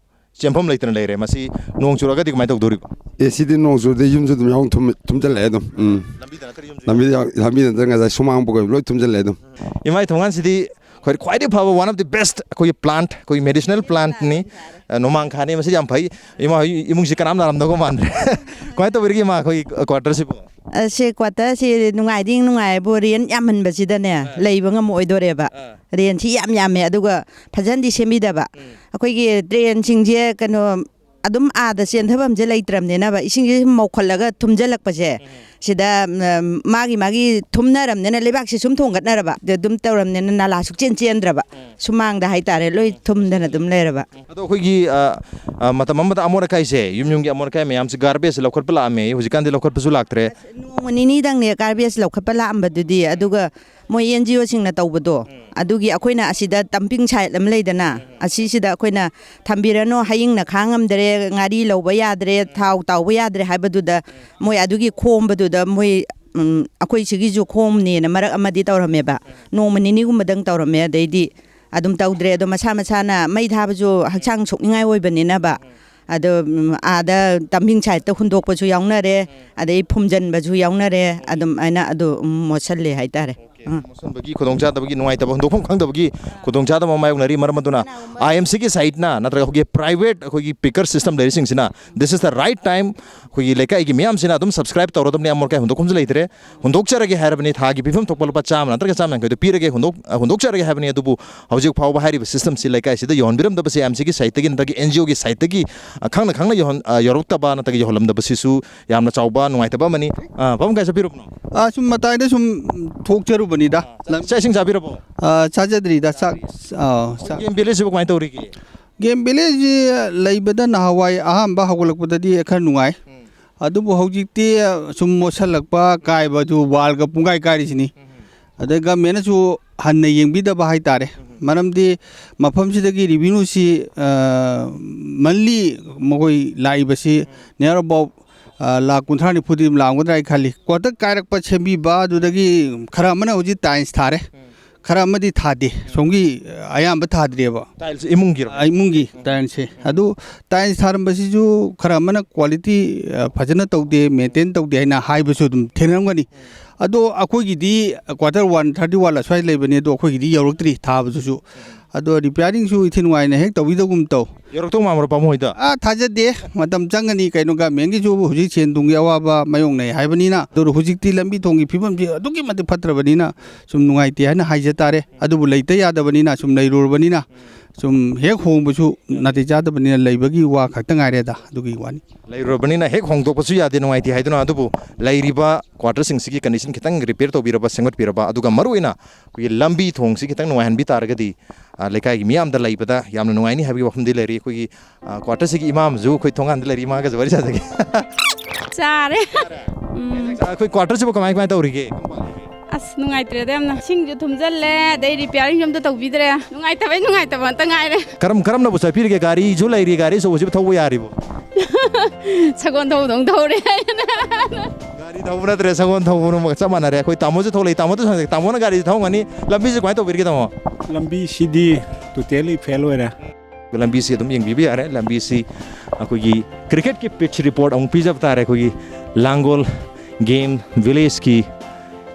ꯆꯦꯟꯐꯝ ꯂꯩꯇꯅ ꯂꯩꯔꯦ꯫ ꯃꯁꯤ ꯅꯣꯡ ꯆꯨꯔꯛꯑꯒꯗꯤ ꯀꯃꯥꯏꯅ ꯇꯧꯗꯣꯔꯤꯕ? ꯑꯦ, ꯁꯤꯗꯤ ꯅꯣꯡ ꯆꯨꯔꯗꯤ ꯌꯨꯝꯁꯨ ꯑꯗꯨꯝ ꯌꯥꯎꯅ ꯊꯨꯝ-, ꯊꯨꯝꯖꯤꯜꯂꯛꯑꯦ ꯑꯗꯨꯝ꯫ ꯎꯝ꯫ ꯂꯝꯕꯤꯗ ꯅꯠꯇ꯭ꯔ ꯌꯨꯝꯁꯨ ꯂꯝꯕꯤꯗ ꯌꯥꯎ-, ꯂꯝꯕꯤꯗ ꯅꯠꯇ꯭ꯔ ꯉꯁꯥꯏ ꯁꯨꯃꯥꯡ ꯄꯨꯈ꯭ꯔꯤ ꯂꯣꯏ ꯊꯨꯝꯖꯤꯜꯂꯛꯑꯦ ꯑꯗꯨꯝ꯫ ꯏꯃꯥꯒꯤ ꯊꯣꯡꯒꯥꯟꯁꯤꯗꯤ ꯑꯩꯈꯣꯏ ꯈ꯭ꯋꯥꯏꯗꯒꯤ ꯐꯕ, one of the best ꯑꯩꯈꯣꯏꯒꯤ plant, ꯑꯩꯈꯣꯏꯒꯤ medicinal plantꯅꯤ, ꯑ, ꯅꯣꯡꯃꯥꯡꯈꯥꯅꯤ꯫ ꯃꯁꯤ ꯌꯥꯝ ꯐꯩ꯫ ꯏꯃꯥ ꯍꯣꯏ ꯏꯃꯨꯡꯁꯤ ꯀꯅꯥꯝ ꯅꯥꯔꯝꯗꯧꯕ ꯃꯥꯟꯗ꯭ꯔꯦ꯫ ꯀꯃꯥꯏꯅ ꯇꯧꯕꯤꯔꯤꯒꯦ ꯏꯃꯥ, ꯑꯩꯈꯣꯏꯒꯤ quarterꯁꯤꯕꯨ? ꯑ, ꯁꯤ quarterꯁꯤ ꯅꯨꯡꯉꯥꯏꯗꯤ ꯅꯨꯡꯉꯥꯏꯕꯨ, rent ꯌꯥꯝꯃꯟꯕꯁꯤꯗꯅꯦ, ꯑꯥ꯫ ꯂꯩꯕ ꯉꯝꯃꯛꯑꯣꯏꯗꯣꯔꯦꯕ꯫ ꯑꯥ꯫ Rentꯁꯤ ꯌꯥꯝ ꯌꯥꯝꯃꯦ, ꯑꯗꯨꯒ ꯐꯖꯅꯗꯤ ꯁꯦꯝꯕꯤꯗꯕ꯫ ꯎꯝ꯫ ꯑꯩꯈꯣꯏꯒꯤ drainꯁꯤꯡꯁꯦ ꯀꯩꯅꯣ, ꯑꯗꯨꯝ ꯑꯥꯗ ꯆꯦꯟꯊꯐꯝꯁꯦ ꯂꯩꯇ꯭ꯔꯕꯅꯤꯅꯕ, ꯏꯁꯤꯡꯁꯦ ꯁꯨꯝ ꯃꯧꯈꯠꯂꯒ ꯊꯨꯝꯖꯤꯜꯂꯛꯄꯁꯦ, ꯎꯝ꯫ ꯁꯤꯗ, ꯎꯝ, ꯃꯥꯒꯤ, ꯃꯥꯒꯤ ꯊꯨꯝꯅꯔꯕꯅꯤꯅ, ꯂꯩꯕꯥꯛꯁꯦ ꯁꯨꯝ ꯊꯣꯡꯒꯠꯅꯔꯕ, ꯑꯗꯨꯝ ꯇꯧꯔꯕꯅꯤꯅ ꯅꯥꯂꯥ ꯁꯨꯛꯆꯦꯟ ꯆꯦꯟꯗ꯭ꯔꯕ, ꯎꯝ꯫ ꯁꯨꯃꯥꯡꯗ ꯍꯥꯏꯇꯥꯔꯦ, ꯂꯣꯏ ꯎꯝ꯫ ꯊꯨꯝꯗꯅ ꯑꯗꯨꯝ ꯂꯩꯔꯕ꯫ ꯑꯗꯣ ꯑꯩꯈꯣꯏꯒꯤ, ꯑ, ꯑ, ꯃꯇꯝ ꯑꯃꯗ ꯑꯃꯣꯠ ꯑꯀꯥꯏꯁꯦ, ꯌꯨꯝ ꯌꯨꯝꯒꯤ ꯑꯃꯣꯠ ꯑꯀꯥꯏ ꯃꯌꯥꯝꯁꯦ garbageꯁꯦ ꯂꯧꯈꯠꯄ ꯂꯥꯛꯑꯝꯃꯦ, ꯍꯧꯖꯤꯛꯀꯥꯟꯗꯤ ꯂꯧꯈꯠꯄꯁꯨ ꯂꯥꯛꯇ꯭ꯔꯦ꯫ ꯅꯣꯡꯃ ꯅꯤꯅꯤꯗꯪꯅꯦ garbage ꯂꯧꯈꯠꯄ ꯂꯥꯛꯑꯝꯕꯗꯨꯗꯤ, ꯑꯗꯨꯒ ꯃꯣꯏ NGOꯁꯤꯡꯅ ꯇꯧꯕꯗꯣ, ꯎꯝ꯫ ꯑꯗꯨꯒꯤ ꯑꯩꯈꯣꯏꯅ ꯑꯁꯤꯗ dumping site ꯑꯃ ꯂꯩꯗꯅ, ꯎꯝ꯫ ꯑꯁꯤꯁꯤꯗ ꯑꯩꯈꯣꯏꯅ ꯊꯝꯕꯤꯔꯅꯨ, ꯍꯌꯤꯡꯅ ꯈꯥꯡ ꯉꯝꯗ꯭ꯔꯦ, ꯉꯥꯔꯤ ꯂꯧꯕ ꯌꯥꯗ꯭ꯔꯦ, ꯎꯝ꯫ ꯊꯥꯎ ꯇꯥꯎꯕ ꯌꯥꯗ꯭ꯔꯦ ꯍꯥꯏꯕꯗꯨꯗ, ꯎꯝ꯫ ꯃꯣꯏ ꯑꯗꯨꯒꯤ ꯈꯣꯝꯕꯗꯨꯗ ꯃꯣꯏ, ꯎꯝ, ꯑꯩꯈꯣꯏ ꯁꯤꯒꯤꯁꯨ ꯈꯣꯝꯅꯦꯅ ꯃꯔꯛ ꯑꯃꯗꯤ ꯇꯧꯔꯝꯃꯦꯕ꯫ ꯎꯝ꯫ ꯅꯣꯡꯃ ꯅꯤꯅꯤꯒꯨꯝꯕꯗꯪ ꯇꯧꯔꯝꯃꯦ, ꯑꯗꯩꯗꯤ ꯑꯗꯨꯝ ꯇꯧꯗ꯭ꯔꯦ꯫ ꯑꯗꯣ ꯃꯁꯥ ꯃꯁꯥꯅ ꯃꯩ ꯊꯥꯕꯁꯨ ꯍꯛꯆꯥꯡ ꯁꯣꯛꯅꯤꯡꯉꯥꯏ ꯑꯣꯏꯕꯅꯤꯅꯕ, ꯎꯝ꯫ ꯑꯗꯣ, ꯎꯝ, ꯑꯥꯗ dumping siteꯇ ꯍꯨꯟꯗꯣꯛꯄꯁꯨ ꯌꯥꯎꯅꯔꯦ, ꯎꯝ꯫ ꯑꯗꯩ ꯐꯨꯝꯖꯟꯕꯁꯨ ꯌꯥꯎꯅꯔꯦ, ꯎꯝ꯫ ꯑꯗꯨꯝ ꯑꯗꯨꯝ ꯃꯣꯠꯁꯜꯂꯦ ꯍꯥꯏꯇꯥꯔꯦ꯫ ꯑꯣꯀꯦ꯫ ꯑꯥ꯫ ꯃꯣꯠꯁꯟꯕꯒꯤ ꯈꯨꯗꯣꯡꯆꯥꯗꯕꯒꯤ, ꯅꯨꯡꯉꯥꯏꯇꯕ, ꯍꯨꯟꯗꯣꯛꯐꯝ ꯈꯪꯗꯕꯒꯤ ꯈꯨꯗꯣꯡꯆꯥꯗꯕ ꯑꯃ ꯃꯥꯌꯣꯛꯅꯔꯤ꯫ ꯃꯔꯝ ꯑꯗꯨꯅ IMCꯒꯤ siteꯅ ꯅꯠꯇ꯭ꯔꯒ ꯑꯩꯈꯣꯏꯒꯤ private, ꯑꯩꯈꯣꯏꯒꯤ picker system ꯂꯩꯔꯤꯁꯤꯡꯁꯤꯅ, this is the right time, ꯑꯩꯈꯣꯏꯒꯤ ꯂꯩꯀꯥꯏꯒꯤ ꯃꯤꯌꯥꯝꯁꯤꯅ ꯑꯗꯨꯝ subscribe ꯇꯧꯔꯗꯕꯅꯤ꯫ ꯑꯃꯣꯠ ꯑꯀꯥꯏ ꯍꯨꯟꯗꯣꯛꯐꯝꯁꯨ ꯂꯩꯇ꯭ꯔꯦ꯫ ꯍꯨꯟꯗꯣꯛꯆꯔꯒꯦ ꯍꯥꯏꯔꯕꯅꯤ, ꯊꯥꯒꯤ ꯄꯤꯐꯝ ꯊꯣꯛꯄ ꯂꯨꯄꯥ ꯆꯥꯝꯃ ꯅꯠꯇ꯭ꯔꯒ ꯆꯥꯝꯃ ꯌꯥꯡꯈꯩꯗꯣ ꯄꯤꯔꯒꯦ, ꯍꯨꯟꯗꯣꯛ-, ꯑ, ꯍꯨꯟꯗꯣꯛꯆꯔꯒꯦ ꯍꯥꯏꯕꯅꯤ꯫ ꯑꯗꯨꯕꯨ ꯍꯧꯖꯤꯛ ꯐꯥꯎꯕ ꯍꯥꯏꯔꯤꯕ systemꯁꯤ ꯂꯩꯀꯥꯏꯁꯤꯗ ꯌꯧꯍꯟꯕꯤꯔꯝꯗꯕꯁꯦ, IMCꯒꯤ siteꯇꯒꯤ ꯅꯠꯇ꯭ꯔꯒ NGOꯒꯤ siteꯇꯒꯤ, ꯑ, ꯈꯪꯅ ꯈꯪꯅ ꯌꯧꯍꯟ-, ꯑ, ꯌꯧꯔꯛꯇꯕ ꯅꯠꯇ꯭ꯔꯒ ꯌꯧꯍꯜꯂꯝꯗꯕꯁꯤꯁꯨ ꯌꯥꯝꯅ ꯆꯥꯎꯕ ꯅꯨꯡꯉꯥꯏꯇꯕ ꯑꯃꯅꯤ꯫ ꯑ, ꯄꯥꯕꯨꯡ, ꯀꯥꯏ ꯆꯠꯄꯤꯔꯨꯕꯅꯣ? ꯑ, ꯁꯨꯝ ꯃꯇꯥꯏꯗ ꯁꯨꯝ ꯊꯣꯛꯆꯔꯨꯕꯅꯤꯗ꯫ ꯑ, ꯆꯥꯛ ꯏꯁꯤꯡ ꯆꯥꯕꯤꯔꯕꯣ? ꯑ, ꯆꯥꯖꯗ꯭ꯔꯤꯗ, ꯆꯥꯛ, ꯑ, ꯆꯥꯛ꯫ ꯀꯦꯝ ꯚꯤꯂꯦꯖꯁꯤꯕꯨ ꯀꯃꯥꯏꯅ ꯇꯧꯔꯤꯒꯦ? ꯀꯦꯝ ꯚꯤꯂꯦꯖꯁꯤ ꯂꯩꯕꯗ ꯅꯍꯥꯟꯋꯥꯏ ꯑꯍꯥꯟꯕ ꯍꯧꯒꯠꯂꯛꯄꯗꯗꯤ ꯈꯔ ꯅꯨꯡꯉꯥꯏ꯫ ꯎꯝ꯫ ꯑꯗꯨꯕꯨ ꯍꯧꯖꯤꯛꯇꯤ ꯁꯨꯝ ꯃꯣꯠꯁꯜꯂꯛꯄ, ꯀꯥꯏꯕꯗꯨ, wallꯒ ꯄꯨꯡꯀꯥꯏ ꯀꯥꯏꯔꯤꯁꯤꯅꯤ꯫ ꯎꯝ꯫ ꯑꯗꯩ governmentꯅꯁꯨ ꯍꯟꯅ ꯌꯦꯡꯕꯤꯗꯕ ꯍꯥꯏꯇꯥꯔꯦ꯫ ꯎꯝ꯫ ꯃꯔꯝꯗꯤ ꯃꯐꯝꯁꯤꯗꯒꯤ revenueꯁꯤ, ꯑ, monthly ꯃꯈꯣꯏ ꯂꯥꯛꯏꯕꯁꯤ ꯎꯝ꯫ near about ꯑ, ꯂꯥꯈ ꯀꯨꯟꯊ꯭ꯔꯥ ꯅꯤꯐꯨꯗꯤ ꯑꯗꯨꯝ ꯂꯥꯛꯑꯝꯒꯗ꯭ꯔꯥ ꯑꯩ ꯈꯜꯂꯤ꯫ ꯀ꯭ꯋꯥꯇꯔ ꯀꯥꯏꯔꯛꯄ ꯁꯦꯝꯕꯤꯕ, ꯑꯗꯨꯗꯒꯤ ꯈꯔ ꯑꯃꯅ ꯍꯧꯖꯤꯛ ꯇꯥꯏꯜꯁ ꯊꯥꯔꯦ, ꯈꯔ ꯑꯃꯗꯤ ꯊꯥꯗꯦ, ꯁꯣꯝꯒꯤ, ꯑ, ꯑꯌꯥꯝꯕ ꯊꯥꯗ꯭ꯔꯤꯑꯕ꯫ ꯇꯥꯏꯜꯁ ꯏꯃꯨꯡꯒꯤꯔꯣ? ꯑ, ꯏꯃꯨꯡꯒꯤ ꯇꯥꯏꯜꯁꯁꯦ꯫ ꯑꯗꯨ ꯇꯥꯏꯜꯁ ꯊꯥꯔꯝꯕꯁꯤꯁꯨ ꯈꯔ ꯑꯃꯅ ꯀ꯭ꯋꯥꯂꯤꯇꯤ, ꯑ, ꯐꯖꯅ ꯇꯧꯗꯦ, ꯃꯦꯟꯇꯦꯟ ꯇꯧꯗꯦ ꯍꯥꯏꯅ ꯍꯥꯏꯕꯁꯨ ꯑꯗꯨꯝ ꯊꯦꯡꯅꯔꯝꯒꯅꯤ꯫ ꯑꯗꯣ ꯑꯩꯈꯣꯏꯒꯤꯗꯤ ꯀ꯭ꯋꯥꯇꯔ ꯋꯥꯟ ꯊꯥꯔꯇꯤ ꯋꯥꯟ ꯑꯁ꯭ꯋꯥꯏ ꯂꯩꯕꯅꯤ, ꯑꯗꯣ ꯑꯩꯈꯣꯏꯒꯤꯗꯤ ꯌꯧꯔꯛꯇ꯭ꯔꯤ ꯊꯥꯕꯗꯨꯁꯨ꯫ ꯑꯗꯣ ꯔꯤꯄꯤꯌꯥꯔꯤꯡꯁꯨ ꯏꯊꯤ ꯅꯨꯡꯉꯥꯏꯅ ꯍꯦꯛ ꯇꯧꯕꯤꯗꯒꯨꯝ ꯇꯧ꯫ ꯌꯧꯔꯛꯇꯧ ꯃꯥꯟꯕ꯭ꯔꯣ, ꯄꯥꯃꯨ ꯍꯣꯏꯗ? ꯑꯥ, ꯊꯥꯖꯗꯦ꯫ ꯃꯇꯝ ꯆꯪꯒꯅꯤ꯫ ꯀꯩꯅꯣ, ꯒꯃꯦꯟꯒꯤꯁꯨ ꯍꯧꯖꯤꯛ ꯁꯦꯟ ꯊꯨꯝꯒꯤ ꯑꯋꯥꯕ ꯃꯥꯌꯣꯛꯅꯩ ꯍꯥꯏꯕꯅꯤꯅ, ꯑꯗꯨ ꯍꯧꯖꯤꯛꯇꯤ ꯂꯝꯕꯤ ꯊꯣꯡꯒꯤ ꯐꯤꯕꯝꯁꯤ ꯑꯗꯨꯛꯀꯤ ꯃꯇꯤꯛ ꯐꯠꯇ꯭ꯔꯕꯅꯤꯅ ꯁꯨꯝ ꯅꯨꯡꯉꯥꯏꯇꯦ ꯍꯥꯏꯅ ꯍꯥꯏꯖ ꯇꯥꯔꯦ꯫ ꯑꯗꯨꯕꯨ ꯂꯩꯇ ꯌꯥꯗꯕꯅꯤꯅ, ꯁꯨꯝ ꯂꯩꯔꯨꯔꯕꯅꯤꯅ, ꯁꯨꯝ ꯍꯦꯛ ꯍꯣꯡꯕꯁꯨ ꯅꯥꯇꯩ ꯆꯥꯗꯕꯅꯤꯅ ꯂꯩꯕꯒꯤ ꯋꯥ ꯈꯛꯇ ꯉꯥꯏꯔꯦꯗ꯫ ꯑꯗꯨꯒꯤ ꯋꯥꯅꯤ꯫ ꯂꯩꯔꯨꯔꯕꯅꯤꯅ ꯍꯦꯛ ꯍꯣꯡꯗꯣꯛꯄꯁꯨ ꯌꯥꯗꯦ, ꯅꯨꯡꯉꯥꯏꯇꯦ ꯍꯥꯏꯗꯨꯅ꯫ ꯑꯗꯨꯕꯨ ꯂꯩꯔꯤꯕ ꯀ꯭ꯋꯥꯇꯔꯁꯤꯡꯁꯤꯒꯤ ꯀꯟꯗꯤꯁꯟ ꯈꯤꯇꯪ ꯔꯤꯄꯤꯌꯔ ꯇꯧꯕꯤꯔꯕ, ꯁꯦꯝꯒꯠꯄꯤꯔꯕ, ꯑꯗꯨꯒ ꯃꯔꯨꯑꯣꯏꯅ ꯑꯩꯈꯣꯏꯒꯤ ꯂꯝꯕꯤ ꯊꯣꯡꯁꯤ ꯈꯤꯇꯪ ꯅꯨꯡꯉꯥꯏꯍꯟꯕꯤ ꯇꯥꯔꯒꯗꯤ, ꯑ, ꯂꯩꯀꯥꯏꯒꯤ ꯃꯤꯌꯥꯝꯗ ꯂꯩꯕꯗ ꯌꯥꯝꯅ ꯅꯨꯡꯉꯥꯏꯅꯤ ꯍꯥꯏꯕꯒꯤ ꯋꯥꯐꯝꯗꯤ ꯂꯩꯔꯤ꯫ ꯑꯩꯈꯣꯏꯒꯤ, ꯑ, ꯀ꯭ꯋꯥꯇꯔꯁꯤꯒꯤ ꯏꯃꯥ ꯑꯃꯁꯨ ꯑꯩꯈꯣꯏ ꯊꯣꯡꯒꯥꯟꯗ ꯂꯩꯔꯤ, ꯏꯃꯥꯒꯁꯨ ꯋꯥꯔꯤ ꯁꯥꯖꯒꯦ꯫ ꯆꯥꯔꯦ꯫ ꯎꯝ꯫ ꯑꯩꯈꯣꯏ ꯀ꯭ꯋꯥꯇꯔꯁꯤꯕꯨ ꯀꯃꯥꯏ ꯀꯃꯥꯏ ꯇꯧꯔꯤꯒꯦ? ꯑꯁ, ꯅꯨꯡꯉꯥꯏꯇ꯭ꯔꯦꯗ ꯌꯥꯝꯅ꯫ ꯏꯁꯤꯡꯁꯨ ꯊꯨꯝꯖꯜꯂꯦ, ꯑꯗꯩ ꯔꯤꯄꯤꯌꯥꯔꯤꯡꯁꯨ ꯑꯝꯇ ꯇꯧꯕꯤꯗ꯭ꯔꯦ꯫ ꯅꯨꯡꯉꯥꯏꯇꯕꯩ ꯅꯨꯡꯉꯥꯏꯇꯕ ꯉꯥꯛꯇ ꯉꯥꯏꯔꯦ꯫ ꯀꯔꯝ, ꯀꯔꯝꯅꯕꯨ ꯆꯠꯄꯤꯔꯤꯒꯦ? ꯒꯥꯔꯤꯁꯨ ꯂꯩꯔꯤ, ꯒꯥꯔꯤ ꯑꯆꯧꯕꯁꯤꯕꯨ ꯊꯧꯕ ꯌꯥꯔꯤꯕꯣ? ꯁꯒꯣꯜ ꯊꯧꯗꯧ ꯊꯧꯔꯦ꯫ ꯒꯥꯔꯤ ꯊꯧꯕ ꯅꯠꯇ꯭ꯔꯦ, ꯁꯒꯣꯜ ꯊꯧꯕꯒ ꯆꯞ ꯃꯥꯟꯅꯔꯦ꯫ ꯑꯩꯈꯣꯏ ꯇꯥꯃꯣꯁꯨ ꯊꯣꯛꯂꯛꯏ, ꯇꯥꯃꯣꯗꯨ ꯍꯪꯖꯒꯦ꯫ ꯇꯥꯃꯣꯅ ꯒꯥꯔꯤꯁꯤ ꯊꯧꯔꯝꯒꯅꯤ, ꯂꯝꯕꯤꯁꯤ ꯀꯃꯥꯏꯅ ꯇꯧꯕꯤꯔꯤꯒꯦ, ꯇꯥꯃꯣ? ꯂꯝꯕꯤꯁꯤꯗꯤ totally fail ꯑꯣꯏꯔꯦ꯫ ꯂꯝꯕꯤꯁꯤ ꯑꯗꯨꯝ ꯌꯦꯡꯕꯤꯕ ꯌꯥꯔꯦ꯫ ꯂꯝꯕꯤꯁꯤ ꯑꯩꯈꯣꯏꯒꯤ ꯀ꯭ꯔꯤꯀꯦꯠꯀꯤ ꯄꯤꯠꯆ ꯔꯤꯄꯣꯔꯠ ꯑꯃꯨꯛ ꯄꯤꯖꯕ ꯇꯥꯔꯦ꯫ ꯑꯩꯈꯣꯏꯒꯤ ꯂꯥꯡꯒꯣꯜ ꯒꯦꯝ ꯚꯤꯂꯦꯖꯀꯤ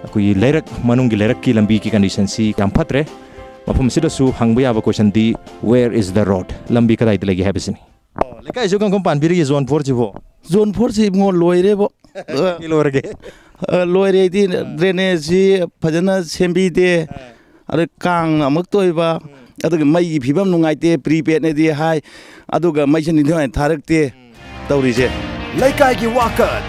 ꯑꯩꯈꯣꯏꯒꯤ ꯂꯩꯔꯛ ꯃꯅꯨꯡꯒꯤ ꯂꯩꯔꯛꯀꯤ ꯂꯝꯕꯤꯒꯤ ꯀꯟꯗꯤꯁꯟꯁꯤ ꯌꯥꯝ ꯐꯠꯇ꯭ꯔꯦ꯫ ꯃꯐꯝ ꯑꯁꯤꯗꯁꯨ ꯍꯪꯕ ꯌꯥꯕ ꯀꯣꯏꯁꯟꯗꯤ, "Where is the road?" ꯂꯝꯕꯤ ꯀꯗꯥꯏꯗ ꯂꯩꯒꯦ ꯍꯥꯏꯕꯁꯤꯅꯤ꯫ ꯑꯣ, ꯂꯩꯀꯥꯏꯁꯨ ꯀꯔꯝ ꯀꯔꯝ ꯄꯥꯟꯕꯤꯔꯤꯒꯦ ꯖꯣꯟ ꯐꯣꯔꯁꯤꯕꯣ? ꯖꯣꯟ ꯐꯣꯔꯁꯤ ꯏꯕꯨꯡꯉꯣ ꯂꯣꯏꯔꯦꯕꯣ꯫ ꯀꯩ ꯂꯣꯏꯔꯒꯦ? ꯑ, ꯂꯣꯏꯔꯦꯗꯤ, ꯗ꯭ꯔꯦꯅꯦꯖꯁꯤ ꯐꯖꯅ ꯁꯦꯝꯕꯤꯗꯦ꯫ ꯑꯗꯩ ꯀꯥꯡꯅ ꯑꯃꯨꯛ ꯇꯣꯏꯕ, ꯑꯗꯨꯒ ꯃꯩꯒꯤ ꯐꯤꯕꯝ ꯅꯨꯡꯉꯥꯏꯇꯦ, ꯄ꯭ꯔꯤꯄꯦꯗꯅꯦꯗꯤ ꯍꯥꯏ, ꯑꯗꯨꯒ ꯃꯩꯁꯦ ꯅꯤꯡꯊꯤ ꯅꯨꯡꯉꯥꯏꯅ ꯊꯥꯔꯛꯇꯦ ꯇꯧꯔꯤꯁꯦ꯫ ꯂꯩꯀꯥꯏꯒꯤ ꯋꯥꯀꯠ꯫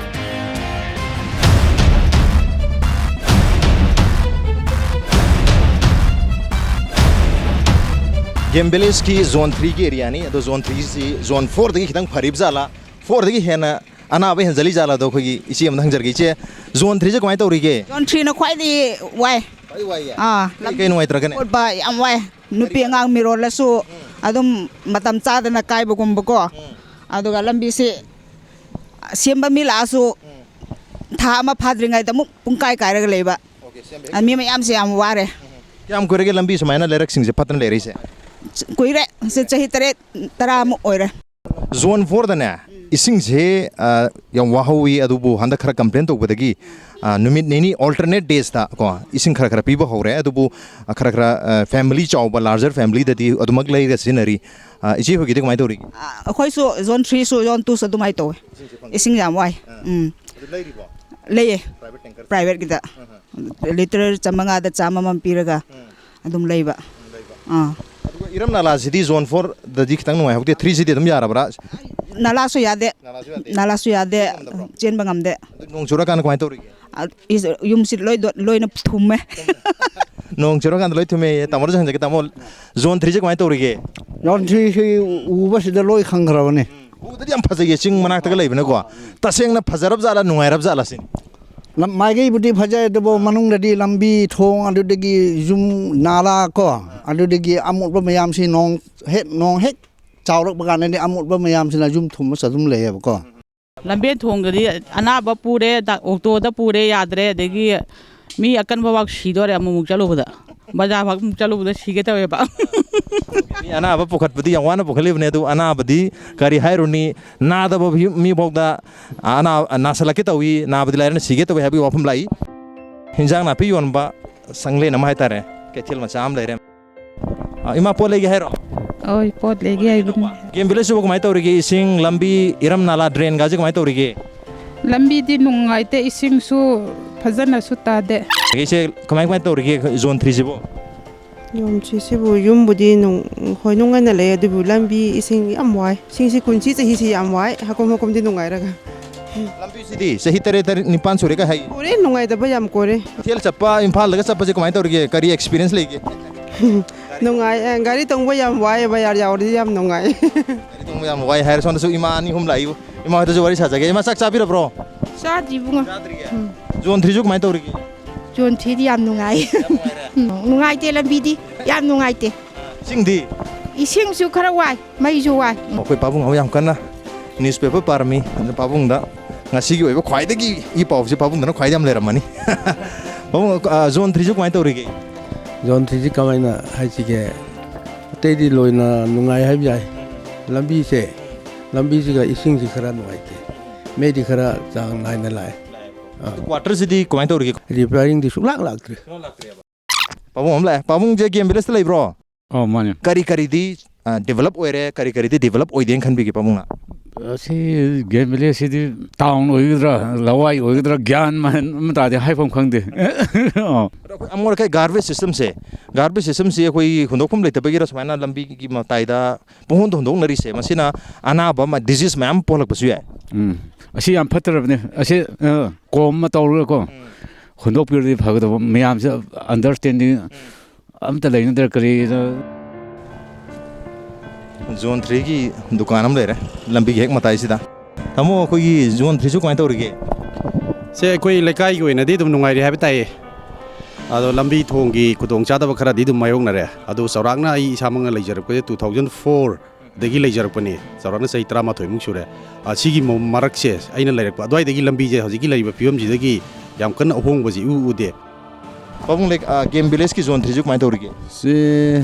ꯒꯦꯝ ꯚꯤꯂꯦꯖꯀꯤ ꯖꯣꯟ ꯊ꯭ꯔꯤꯒꯤ ꯑꯦꯔꯤꯌꯥꯅꯤ꯫ ꯑꯗꯣ ꯖꯣꯟ ꯊ꯭ꯔꯤꯁꯤ ꯖꯣꯟ ꯐꯣꯔꯗꯒꯤ ꯈꯤꯇꯪ ꯐꯔꯤꯕ ꯖꯥꯠꯂꯥ, ꯐꯣꯔꯗꯒꯤ ꯍꯦꯟꯅ ꯑꯅꯥꯕ ꯍꯦꯟꯖꯜꯂꯤ ꯖꯥꯠꯂꯥ? ꯑꯗꯣ ꯑꯩꯈꯣꯏꯒꯤ ꯏꯆꯦ ꯑꯃꯗ ꯍꯪꯖꯔꯒꯦ꯫ ꯏꯆꯦ, ꯖꯣꯟ ꯊ꯭ꯔꯤꯁꯦ ꯀꯃꯥꯏꯅ ꯇꯧꯔꯤꯒꯦ? ꯖꯣꯟ ꯊ꯭ꯔꯤꯅ ꯈ꯭ꯋꯥꯏꯗꯒꯤ ꯋꯥꯏ꯫ ꯈ꯭ꯋꯥꯏꯗꯒꯤ ꯋꯥꯏꯌꯦ? ꯑꯥ, ꯀꯩ, ꯀꯩ ꯅꯨꯡꯉꯥꯏꯇ꯭ꯔꯒꯦꯅꯦ? ꯈꯣꯠꯄ ꯌꯥꯝ ꯋꯥꯏ꯫ ꯅꯨꯄꯤ ꯑꯉꯥꯡ ꯃꯤꯔꯣꯜꯂꯁꯨ ꯑꯗꯨꯝ ꯃꯇꯝ ꯆꯥꯗꯅ ꯀꯥꯏꯕꯒꯨꯝꯕꯀꯣ꯫ ꯑꯗꯨꯒ ꯂꯝꯕꯤꯁꯤ ꯁꯦꯝꯕ ꯃꯤ ꯂꯥꯛꯑꯁꯨ ꯊꯥ ꯑꯃ ꯐꯥꯗ꯭ꯔꯤꯉꯩꯗ ꯑꯃꯨꯛ ꯄꯨꯡ ꯀꯥꯏ ꯀꯥꯏꯔꯒ ꯂꯩꯕ꯫ ꯑ, ꯃꯤ ꯃꯌꯥꯝꯁꯦ ꯌꯥꯝ ꯋꯥꯔꯦ꯫ ꯀꯌꯥꯝ ꯀꯨꯏꯔꯒꯦ ꯂꯝꯕꯤ ꯁꯨꯃꯥꯏꯅ ꯂꯩꯔꯛꯁꯤꯡꯁꯦ ꯐꯠꯇꯅ ꯂꯩꯔꯛꯏꯁꯦ? ꯀꯨꯏꯔꯦ꯫ ꯁꯤ ꯆꯍꯤ ꯇꯔꯦꯠ, ꯇꯔꯥꯃꯨꯛ ꯑꯣꯏꯔꯦ꯫ ꯖꯣꯟ ꯐꯣꯔꯗꯅꯦ, ꯏꯁꯤꯡꯁꯦ, ꯑ, ꯌꯥꯝ ꯋꯥꯍꯧꯋꯤ, ꯑꯗꯨꯕꯨ ꯍꯟꯗꯛ ꯈꯔ ꯀꯝꯄ꯭ꯂꯦꯟ ꯇꯧꯕꯗꯒꯤ, ꯑ, ꯅꯨꯃꯤꯠ ꯅꯤꯅꯤ, ꯑꯣꯜꯇꯔꯅꯦꯠ ꯗꯦꯖꯇ ꯀꯣ, ꯏꯁꯤꯡ ꯈꯔ ꯈꯔ ꯄꯤꯕ ꯍꯧꯔꯦ꯫ ꯑꯗꯨꯕꯨ, ꯑ, ꯈꯔ ꯈꯔ, ꯑ, ꯐꯦꯃꯤꯂꯤ ꯆꯥꯎꯕ, ꯂꯥꯔꯖꯔ ꯐꯦꯃꯤꯂꯤꯗꯗꯤ ꯑꯗꯨꯃꯛ ꯂꯩꯔꯒ ꯁꯤꯖꯤꯟꯅꯔꯤ꯫ ꯑ, ꯏꯆꯦ ꯍꯣꯏꯒꯤꯗꯤ ꯀꯃꯥꯏꯅ ꯇꯧꯔꯤꯒꯦ? ꯑ, ꯑꯩꯈꯣꯏꯁꯨ ꯖꯣꯟ ꯊ꯭ꯔꯤꯁꯨ, ꯖꯣꯟ ꯇꯨꯁꯨ ꯑꯗꯨꯃꯥꯏꯅ ꯇꯧꯋꯦ꯫ ꯏꯁꯤꯡ ꯌꯥꯝ ꯋꯥꯏ꯫ ꯑ꯫ ꯎꯝ꯫ ꯑꯗꯨ ꯂꯩꯔꯤꯕꯣ? ꯂꯩꯌꯦ꯫ Private tanker? ꯄ꯭ꯔꯥꯏꯚꯦꯠꯀꯤꯗ꯫ ꯑ, ꯑ꯫ ꯂꯤꯇꯔ ꯆꯥꯝꯃꯉꯥꯗ ꯆꯥꯝꯃ ꯑꯃ ꯄꯤꯔꯒ ꯎꯝ꯫ ꯑꯗꯨꯝ ꯂꯩꯕ꯫ ꯑꯗꯨꯝ ꯂꯩꯕ꯫ ꯑꯥ꯫ ꯑꯗꯨꯒ ꯏꯔꯝ ꯅꯥꯂꯥꯁꯤꯗꯤ ꯖꯣꯟ ꯐꯣꯔꯗꯗꯤ ꯈꯤꯇꯪ ꯅꯨꯡꯉꯥꯏꯍꯧꯗꯦ, ꯊ꯭ꯔꯤꯁꯤꯗꯤ ꯑꯗꯨꯝ ꯌꯥꯔꯕ꯭ꯔꯥ? ꯅꯥꯂꯥꯁꯨ ꯌꯥꯗꯦ꯫ ꯅꯥꯂꯥꯁꯨ ꯌꯥꯗꯦ? ꯅꯥꯂꯥꯁꯨ ꯌꯥꯗꯦ꯫ ꯆꯦꯟꯕ ꯉꯝꯗꯕ꯭ꯔꯣ? ꯆꯦꯟꯕ ꯉꯝꯗꯦ꯫ ꯑꯗꯨ ꯅꯣꯡ ꯆꯨꯔꯀꯥꯟꯗ ꯀꯃꯥꯏꯅ ꯇꯧꯔꯤꯒꯦ? ꯑ, ꯏꯁ, ꯌꯨꯝꯁꯤ ꯂꯣꯏ ꯗꯣ-, ꯂꯣꯏꯅ ꯊꯨꯝꯃꯦ꯫ ꯅꯣꯡ ꯆꯨꯔꯀꯥꯟꯗ ꯂꯣꯏ ꯊꯨꯝꯃꯦꯌꯦ꯫ ꯇꯥꯃꯣꯗꯁꯨ ꯍꯪꯖꯒꯦ, ꯇꯥꯃꯣ, ꯖꯣꯟ ꯊ꯭ꯔꯤꯁꯦ ꯀꯃꯥꯏꯅ ꯇꯧꯔꯤꯒꯦ? ꯖꯣꯟ ꯊ꯭ꯔꯤꯁꯤ ꯎꯕꯁꯤꯗ ꯂꯣꯏ ꯈꯪꯈ꯭ꯔꯕꯅꯦ꯫ ꯎꯕꯗꯗꯤ ꯌꯥꯝ ꯐꯖꯩꯌꯦ, ꯆꯤꯡ ꯃꯅꯥꯛꯇꯒ ꯂꯩꯕꯅꯀꯣ꯫ ꯇꯁꯦꯡꯅ ꯐꯖꯔꯕ ꯖꯥꯠꯂꯥ, ꯅꯨꯡꯉꯥꯏꯔꯕ ꯖꯥꯠꯂꯥ ꯁꯤꯅꯤ? ꯂꯝ-, ꯃꯥꯏꯀꯩꯕꯨꯗꯤ ꯐꯖꯩ, ꯑꯗꯨꯕꯨ ꯃꯅꯨꯡꯗꯗꯤ ꯂꯝꯕꯤ, ꯊꯣꯡ, ꯑꯗꯨꯗꯒꯤ ꯌꯨꯝ, ꯅꯥꯂꯥ ꯀꯣ, ꯑꯗꯨꯗꯒꯤ ꯑꯃꯣꯠꯄ ꯃꯌꯥꯝꯁꯤ ꯅꯣꯡ ꯍꯦꯛ, ꯅꯣꯡ ꯍꯦꯛ ꯆꯥꯎꯔꯛꯄ ꯀꯥꯟꯗꯗꯤ ꯑꯃꯣꯠꯄ ꯃꯌꯥꯝꯁꯤꯅ ꯌꯨꯝ ꯊꯨꯝꯕꯁꯨ ꯑꯗꯨꯝ ꯂꯩꯌꯦꯕꯀꯣ꯫ ꯂꯝꯕꯦꯟ ꯊꯣꯡꯗꯗꯤ ꯑꯅꯥꯕ ꯄꯨꯔꯦ, ꯗꯥ-, ꯑꯣꯛꯇꯣꯗ ꯄꯨꯔꯦ, ꯌꯥꯗ꯭ꯔꯦ, ꯑꯗꯒꯤ ꯃꯤ ꯑꯀꯟꯕ ꯐꯥꯎ ꯁꯤꯗꯣꯔꯦ ꯑꯃꯨꯛꯃꯨꯛ ꯆꯠꯂꯨꯕꯗ꯫ ꯕꯖꯥꯔ ꯐꯥꯎ ꯆꯠꯂꯨꯕꯗ ꯁꯤꯒꯦ ꯇꯧꯋꯦꯕ꯫ ꯃꯤ ꯑꯅꯥꯕ ꯄꯨꯈꯠꯄꯗꯤ ꯌꯥꯝ ꯋꯥꯅ ꯄꯨꯈꯠꯂꯤꯕꯅꯦ, ꯑꯗꯨ ꯑꯅꯥꯕꯗꯤ ꯀꯔꯤ ꯍꯥꯏꯔꯨꯅꯤ, ꯅꯥꯗꯕ ꯃꯤ-, ꯃꯤꯐꯥꯎꯗ ꯑꯅꯥ-, ꯅꯥꯁꯜꯂꯛꯀꯦ ꯇꯧꯏ, ꯅꯥꯕꯗꯤ ꯂꯥꯏꯔꯅ ꯁꯤꯒꯦ ꯇꯧꯏ ꯍꯥꯏꯕꯒꯤ ꯋꯥꯐꯝ ꯂꯥꯛꯏ꯫ ꯍꯤꯟꯖꯥꯡ ꯅꯥꯄꯤ ꯌꯣꯟꯕ ꯁꯪꯂꯦꯟ ꯑꯃ ꯍꯥꯏꯇꯥꯔꯦ, ꯀꯩꯊꯦꯜ ꯃꯆꯥ ꯑꯃ ꯂꯩꯔꯦ꯫ ꯑ, ꯏꯃꯥ, ꯄꯣꯠ ꯂꯩꯒꯦ ꯍꯥꯏꯔꯣ? ꯍꯣꯏ, ꯄꯣꯠ ꯂꯩꯒꯦ ꯍꯥꯏꯕꯅꯤ꯫ ꯒꯦꯝ ꯚꯤꯂꯦꯖꯁꯤꯕꯨ ꯀꯃꯥꯏꯅ ꯇꯧꯔꯤꯒꯦ? ꯏꯁꯤꯡ, ꯂꯝꯕꯤ, ꯏꯔꯝ ꯅꯥꯂꯥ, ꯗ꯭ꯔꯦꯟꯒꯁꯦ ꯀꯃꯥꯏꯅ ꯇꯧꯔꯤꯒꯦ? ꯂꯝꯕꯤꯗꯤ ꯅꯨꯡꯉꯥꯏꯇꯦ, ꯏꯁꯤꯡꯁꯨ ꯐꯖꯅꯁꯨ ꯇꯥꯗꯦ꯫ ꯏꯆꯦ, ꯀꯃꯥꯏ, ꯀꯃꯥꯏꯅ ꯇꯧꯔꯤꯒꯦ ꯖꯣꯟ ꯊ꯭ꯔꯤꯁꯤꯕꯨ? ꯖꯣꯟ ꯊ꯭ꯔꯤꯁꯤꯕꯨ ꯌꯨꯝꯕꯨꯗꯤ ꯅꯨꯡ-, ꯍꯣꯏ, ꯅꯨꯡꯉꯥꯏꯅ ꯂꯩ, ꯑꯗꯨꯕꯨ ꯂꯝꯕꯤ ꯏꯁꯤꯡ ꯌꯥꯝ ꯋꯥꯏ꯫ ꯏꯁꯤꯡꯁꯤ ꯀꯨꯝꯁꯤ ꯆꯍꯤꯁꯤ ꯌꯥꯝ ꯋꯥꯏ, ꯍꯀꯨꯝ ꯍꯀꯨꯝꯗꯤ ꯅꯨꯡꯉꯥꯏꯔꯒ꯫ ꯂꯝꯕꯤꯁꯤꯗꯤ ꯆꯍꯤ ꯇꯔꯦꯠ, ꯇꯔꯦꯠ, ꯅꯤꯄꯥꯟ ꯁꯨꯔꯦꯒ ꯍꯥꯏ꯫ ꯀꯨꯏꯔꯦ, ꯅꯨꯡꯉꯥꯏꯇꯕ ꯌꯥꯝ ꯀꯨꯏꯔꯦ꯫ ꯀꯩꯊꯦꯜ ꯆꯠꯄ, ꯏꯝꯐꯥꯜꯗꯒ ꯆꯠꯄꯁꯦ ꯀꯃꯥꯏꯅ ꯇꯧꯔꯤꯒꯦ? ꯀꯔꯤ ꯑꯦꯛꯁꯄꯤꯔꯤꯌꯦꯟꯁ ꯂꯩꯒꯦ? ꯅꯨꯡꯉꯥꯏ, ꯑ, ꯒꯥꯔꯤ ꯇꯣꯡꯕ ꯌꯥꯝ ꯋꯥꯏ, ꯕꯖꯥꯔ ꯌꯧꯔꯗꯤ ꯌꯥꯝ ꯅꯨꯡꯉꯥꯏ꯫ ꯒꯥꯔꯤ ꯇꯣꯡꯕ ꯌꯥꯝ ꯋꯥꯏ ꯍꯥꯏꯔꯦ꯫ ꯁꯣꯝꯗꯁꯨ ꯏꯃꯥ ꯑꯅꯤ ꯑꯍꯨꯝ ꯂꯥꯛꯏ꯫ ꯏꯃꯥ ꯍꯣꯏꯗꯁꯨ ꯋꯥꯔꯤ ꯁꯥꯖꯒꯦ꯫ ꯏꯃꯥ, ꯆꯥꯛ ꯆꯥꯕꯤꯔꯕ꯭ꯔꯣ? ꯆꯥꯗ꯭ꯔꯤ, ꯏꯕꯨꯡꯉꯣ꯫ ꯆꯥꯗ꯭ꯔꯤꯌꯦ? ꯎꯝ꯫ ꯖꯣꯟ ꯊ꯭ꯔꯤꯁꯨ ꯀꯃꯥꯏꯅ ꯇꯧꯔꯤꯒꯦ? ꯖꯣꯟ ꯊ꯭ꯔꯤꯗꯤ ꯌꯥꯝ ꯅꯨꯡꯉꯥꯏ꯫ ꯌꯥꯝ ꯅꯨꯡꯉꯥꯏꯔꯦ? ꯎꯝ, ꯅꯨꯡꯉꯥꯏꯇꯦ ꯂꯝꯕꯤꯗꯤ꯫ ꯌꯥꯝ ꯅꯨꯡꯉꯥꯏꯇꯦ꯫ ꯏꯁꯤꯡꯗꯤ? ꯏꯁꯤꯡꯁꯨ ꯈꯔ ꯋꯥꯏ, ꯃꯩꯁꯨ ꯋꯥꯏ꯫ ꯑꯩꯈꯣꯏ ꯄꯥꯕꯨꯡ ꯍꯣꯏ ꯌꯥꯝ ꯀꯟꯅ Newspaper ꯄꯥꯔꯝꯃꯤ꯫ ꯑꯗꯨ ꯄꯥꯕꯨꯡꯗ ꯉꯁꯤꯒꯤ ꯑꯣꯏꯕ ꯈ꯭ꯋꯥꯏꯗꯒꯤ ꯏ ꯄꯥꯎꯁꯦ ꯄꯥꯕꯨꯡꯗꯅ ꯈ꯭ꯋꯥꯏꯗꯒꯤ ꯌꯥꯝ ꯂꯩꯔꯝꯃꯅꯤ꯫ ꯄꯥꯕꯨꯡ, ꯑ, zone three ꯁꯨ ꯀꯃꯥꯏꯅ ꯇꯧꯔꯤꯒꯦ? Zone three ꯁꯤ ꯀꯃꯥꯏꯅ ꯍꯥꯏꯁꯤꯒꯦ? ꯑꯇꯩꯗꯤ ꯂꯣꯏꯅ ꯅꯨꯡꯉꯥꯏ ꯍꯥꯏꯕ ꯌꯥꯏ꯫ ꯂꯝꯕꯤꯁꯦ, ꯂꯝꯕꯤꯁꯤꯒ ꯏꯁꯤꯡꯁꯤ ꯈꯔ ꯅꯨꯡꯉꯥꯏꯇꯦ꯫ ꯃꯩꯗꯤ ꯈꯔ ꯆꯥꯡ ꯅꯥꯏꯅ ꯂꯥꯛꯑꯦ꯫ ꯑꯥ꯫ Quarter ꯁꯤꯗꯤ ꯀꯃꯥꯏꯅ ꯇꯧꯔꯤꯒꯦ? Repairing ꯗꯤ ꯁꯨꯡꯂꯥꯛ ꯂꯥꯛꯇ꯭ꯔꯤ꯫ ꯄꯥꯕꯨꯡ ꯑꯃ ꯂꯥꯛꯑꯦ꯫ ꯄꯥꯕꯨꯡꯁꯦ Game Village ꯇ ꯂꯩꯕ꯭ꯔꯣ? ꯑꯧ, ꯃꯥꯅꯦ꯫ ꯀꯔꯤ ꯀꯔꯤꯗꯤ, ꯑ, develop ꯑꯣꯏꯔꯦ, ꯀꯔꯤ ꯀꯔꯤꯗꯤ develop ꯑꯣꯏꯗꯦꯅ ꯈꯟꯕꯤꯒꯦ ꯄꯥꯕꯨꯡꯅ? ꯑꯁꯤ Game Village ꯁꯤꯗꯤ town ꯑꯣꯏꯒꯗ꯭ꯔꯥ, ꯂꯋꯥꯏ ꯑꯣꯏꯒꯗ꯭ꯔꯥ, ꯒ꯭ꯌꯥꯟ ꯃꯦꯟ ꯑꯃ ꯇꯥꯗꯦ, ꯍꯥꯏꯐꯝ ꯈꯪꯗꯦ꯫ ꯑꯣ꯫ ꯑꯗꯣ ꯑꯩꯈꯣꯏ ꯑꯃꯣꯠ ꯑꯀꯥꯏ garbage system ꯁꯦ, garbage system ꯁꯤ ꯑꯩꯈꯣꯏ ꯍꯨꯟꯗꯣꯛꯐꯝ ꯂꯩꯇꯕꯒꯤꯔ ꯁꯨꯃꯥꯏꯅ ꯂꯝꯕꯤꯒꯤ ꯃꯇꯥꯏꯗ ꯄꯨꯡꯍꯨꯟꯗ ꯍꯨꯟꯗꯣꯛꯅꯔꯤꯁꯦ, ꯃꯁꯤꯅ ꯑꯅꯥꯕ ꯑꯃ, disease ꯃꯌꯥꯝ ꯄꯣꯛꯂꯛꯄꯁꯨ ꯌꯥꯏ꯫ ꯎꯝ꯫ ꯑꯁꯤ ꯌꯥꯝ ꯐꯠꯇ꯭ꯔꯕꯅꯦ꯫ ꯑꯁꯤ, ꯑ, ꯀꯣꯝ ꯑꯃ ꯇꯧꯔꯒꯀꯣ, ꯎꯝ꯫ ꯍꯨꯟꯗꯣꯛꯄꯤꯔꯗꯤ ꯐꯒꯗꯕ꯫ ꯃꯌꯥꯝꯁꯦ understanding ꯎꯝ꯫ ꯑꯝꯇ ꯂꯩꯅꯗ꯭ꯔꯦ, ꯀꯔꯤꯅꯣ? Zone three ꯒꯤ ꯗꯨꯀꯥꯟ ꯑꯃ ꯂꯩꯔꯦ ꯂꯝꯕꯤꯒꯤ ꯍꯦꯛ ꯃꯇꯥꯏꯁꯤꯗ꯫ ꯇꯥꯃꯣ, ꯑꯩꯈꯣꯏꯒꯤ Zone three ꯁꯨ ꯀꯃꯥꯏꯅ ꯇꯧꯔꯤꯒꯦ? ꯁꯦ, ꯑꯩꯈꯣꯏ ꯂꯩꯀꯥꯏꯒꯤ ꯑꯣꯏꯅꯗꯤ ꯑꯗꯨꯝ ꯅꯨꯡꯉꯥꯏꯔꯤ ꯍꯥꯏꯕ ꯇꯥꯏꯌꯦ꯫ ꯑꯗꯣ ꯂꯝꯕꯤ ꯊꯣꯡꯒꯤ ꯈꯨꯗꯣꯡꯆꯥꯗꯕ ꯈꯔꯗꯤ ꯑꯗꯨꯝ ꯃꯥꯌꯣꯛꯅꯔꯦ꯫ ꯑꯗꯣ ꯆꯥꯎꯔꯥꯛꯅ ꯑꯩ ꯏꯁꯥꯃꯛꯅ ꯂꯩꯖꯔꯛꯄꯁꯦ two thousand four ꯗꯒꯤ ꯂꯩꯖꯔꯛꯄꯅꯤ꯫ ꯆꯥꯎꯔꯥꯛꯅ ꯆꯍꯤ ꯇꯔꯥꯃꯥꯊꯣꯏꯃꯨꯛ ꯁꯨꯔꯦ꯫ ꯑ, ꯁꯤꯒꯤ ꯃ-, ꯃꯔꯛꯁꯦ, ꯑꯩꯅ ꯂꯩꯔꯛꯄ ꯑꯗꯨꯋꯥꯏꯗꯒꯤ ꯂꯝꯕꯤꯁꯦ ꯍꯧꯖꯤꯛꯀꯤ ꯂꯩꯔꯤꯕ ꯐꯤꯕꯝꯁꯤꯗꯒꯤ ꯌꯥꯝ ꯀꯟꯅ ꯑꯍꯣꯡꯕꯁꯤ ꯏꯎ ꯎꯗꯦ꯫ ꯄꯥꯕꯨꯡ ꯂꯩ-, ꯑ, Game Village ꯀꯤ Zone three ꯁꯨ ꯀꯃꯥꯏꯅ ꯇꯧꯔꯤꯒꯦ? ꯁꯤ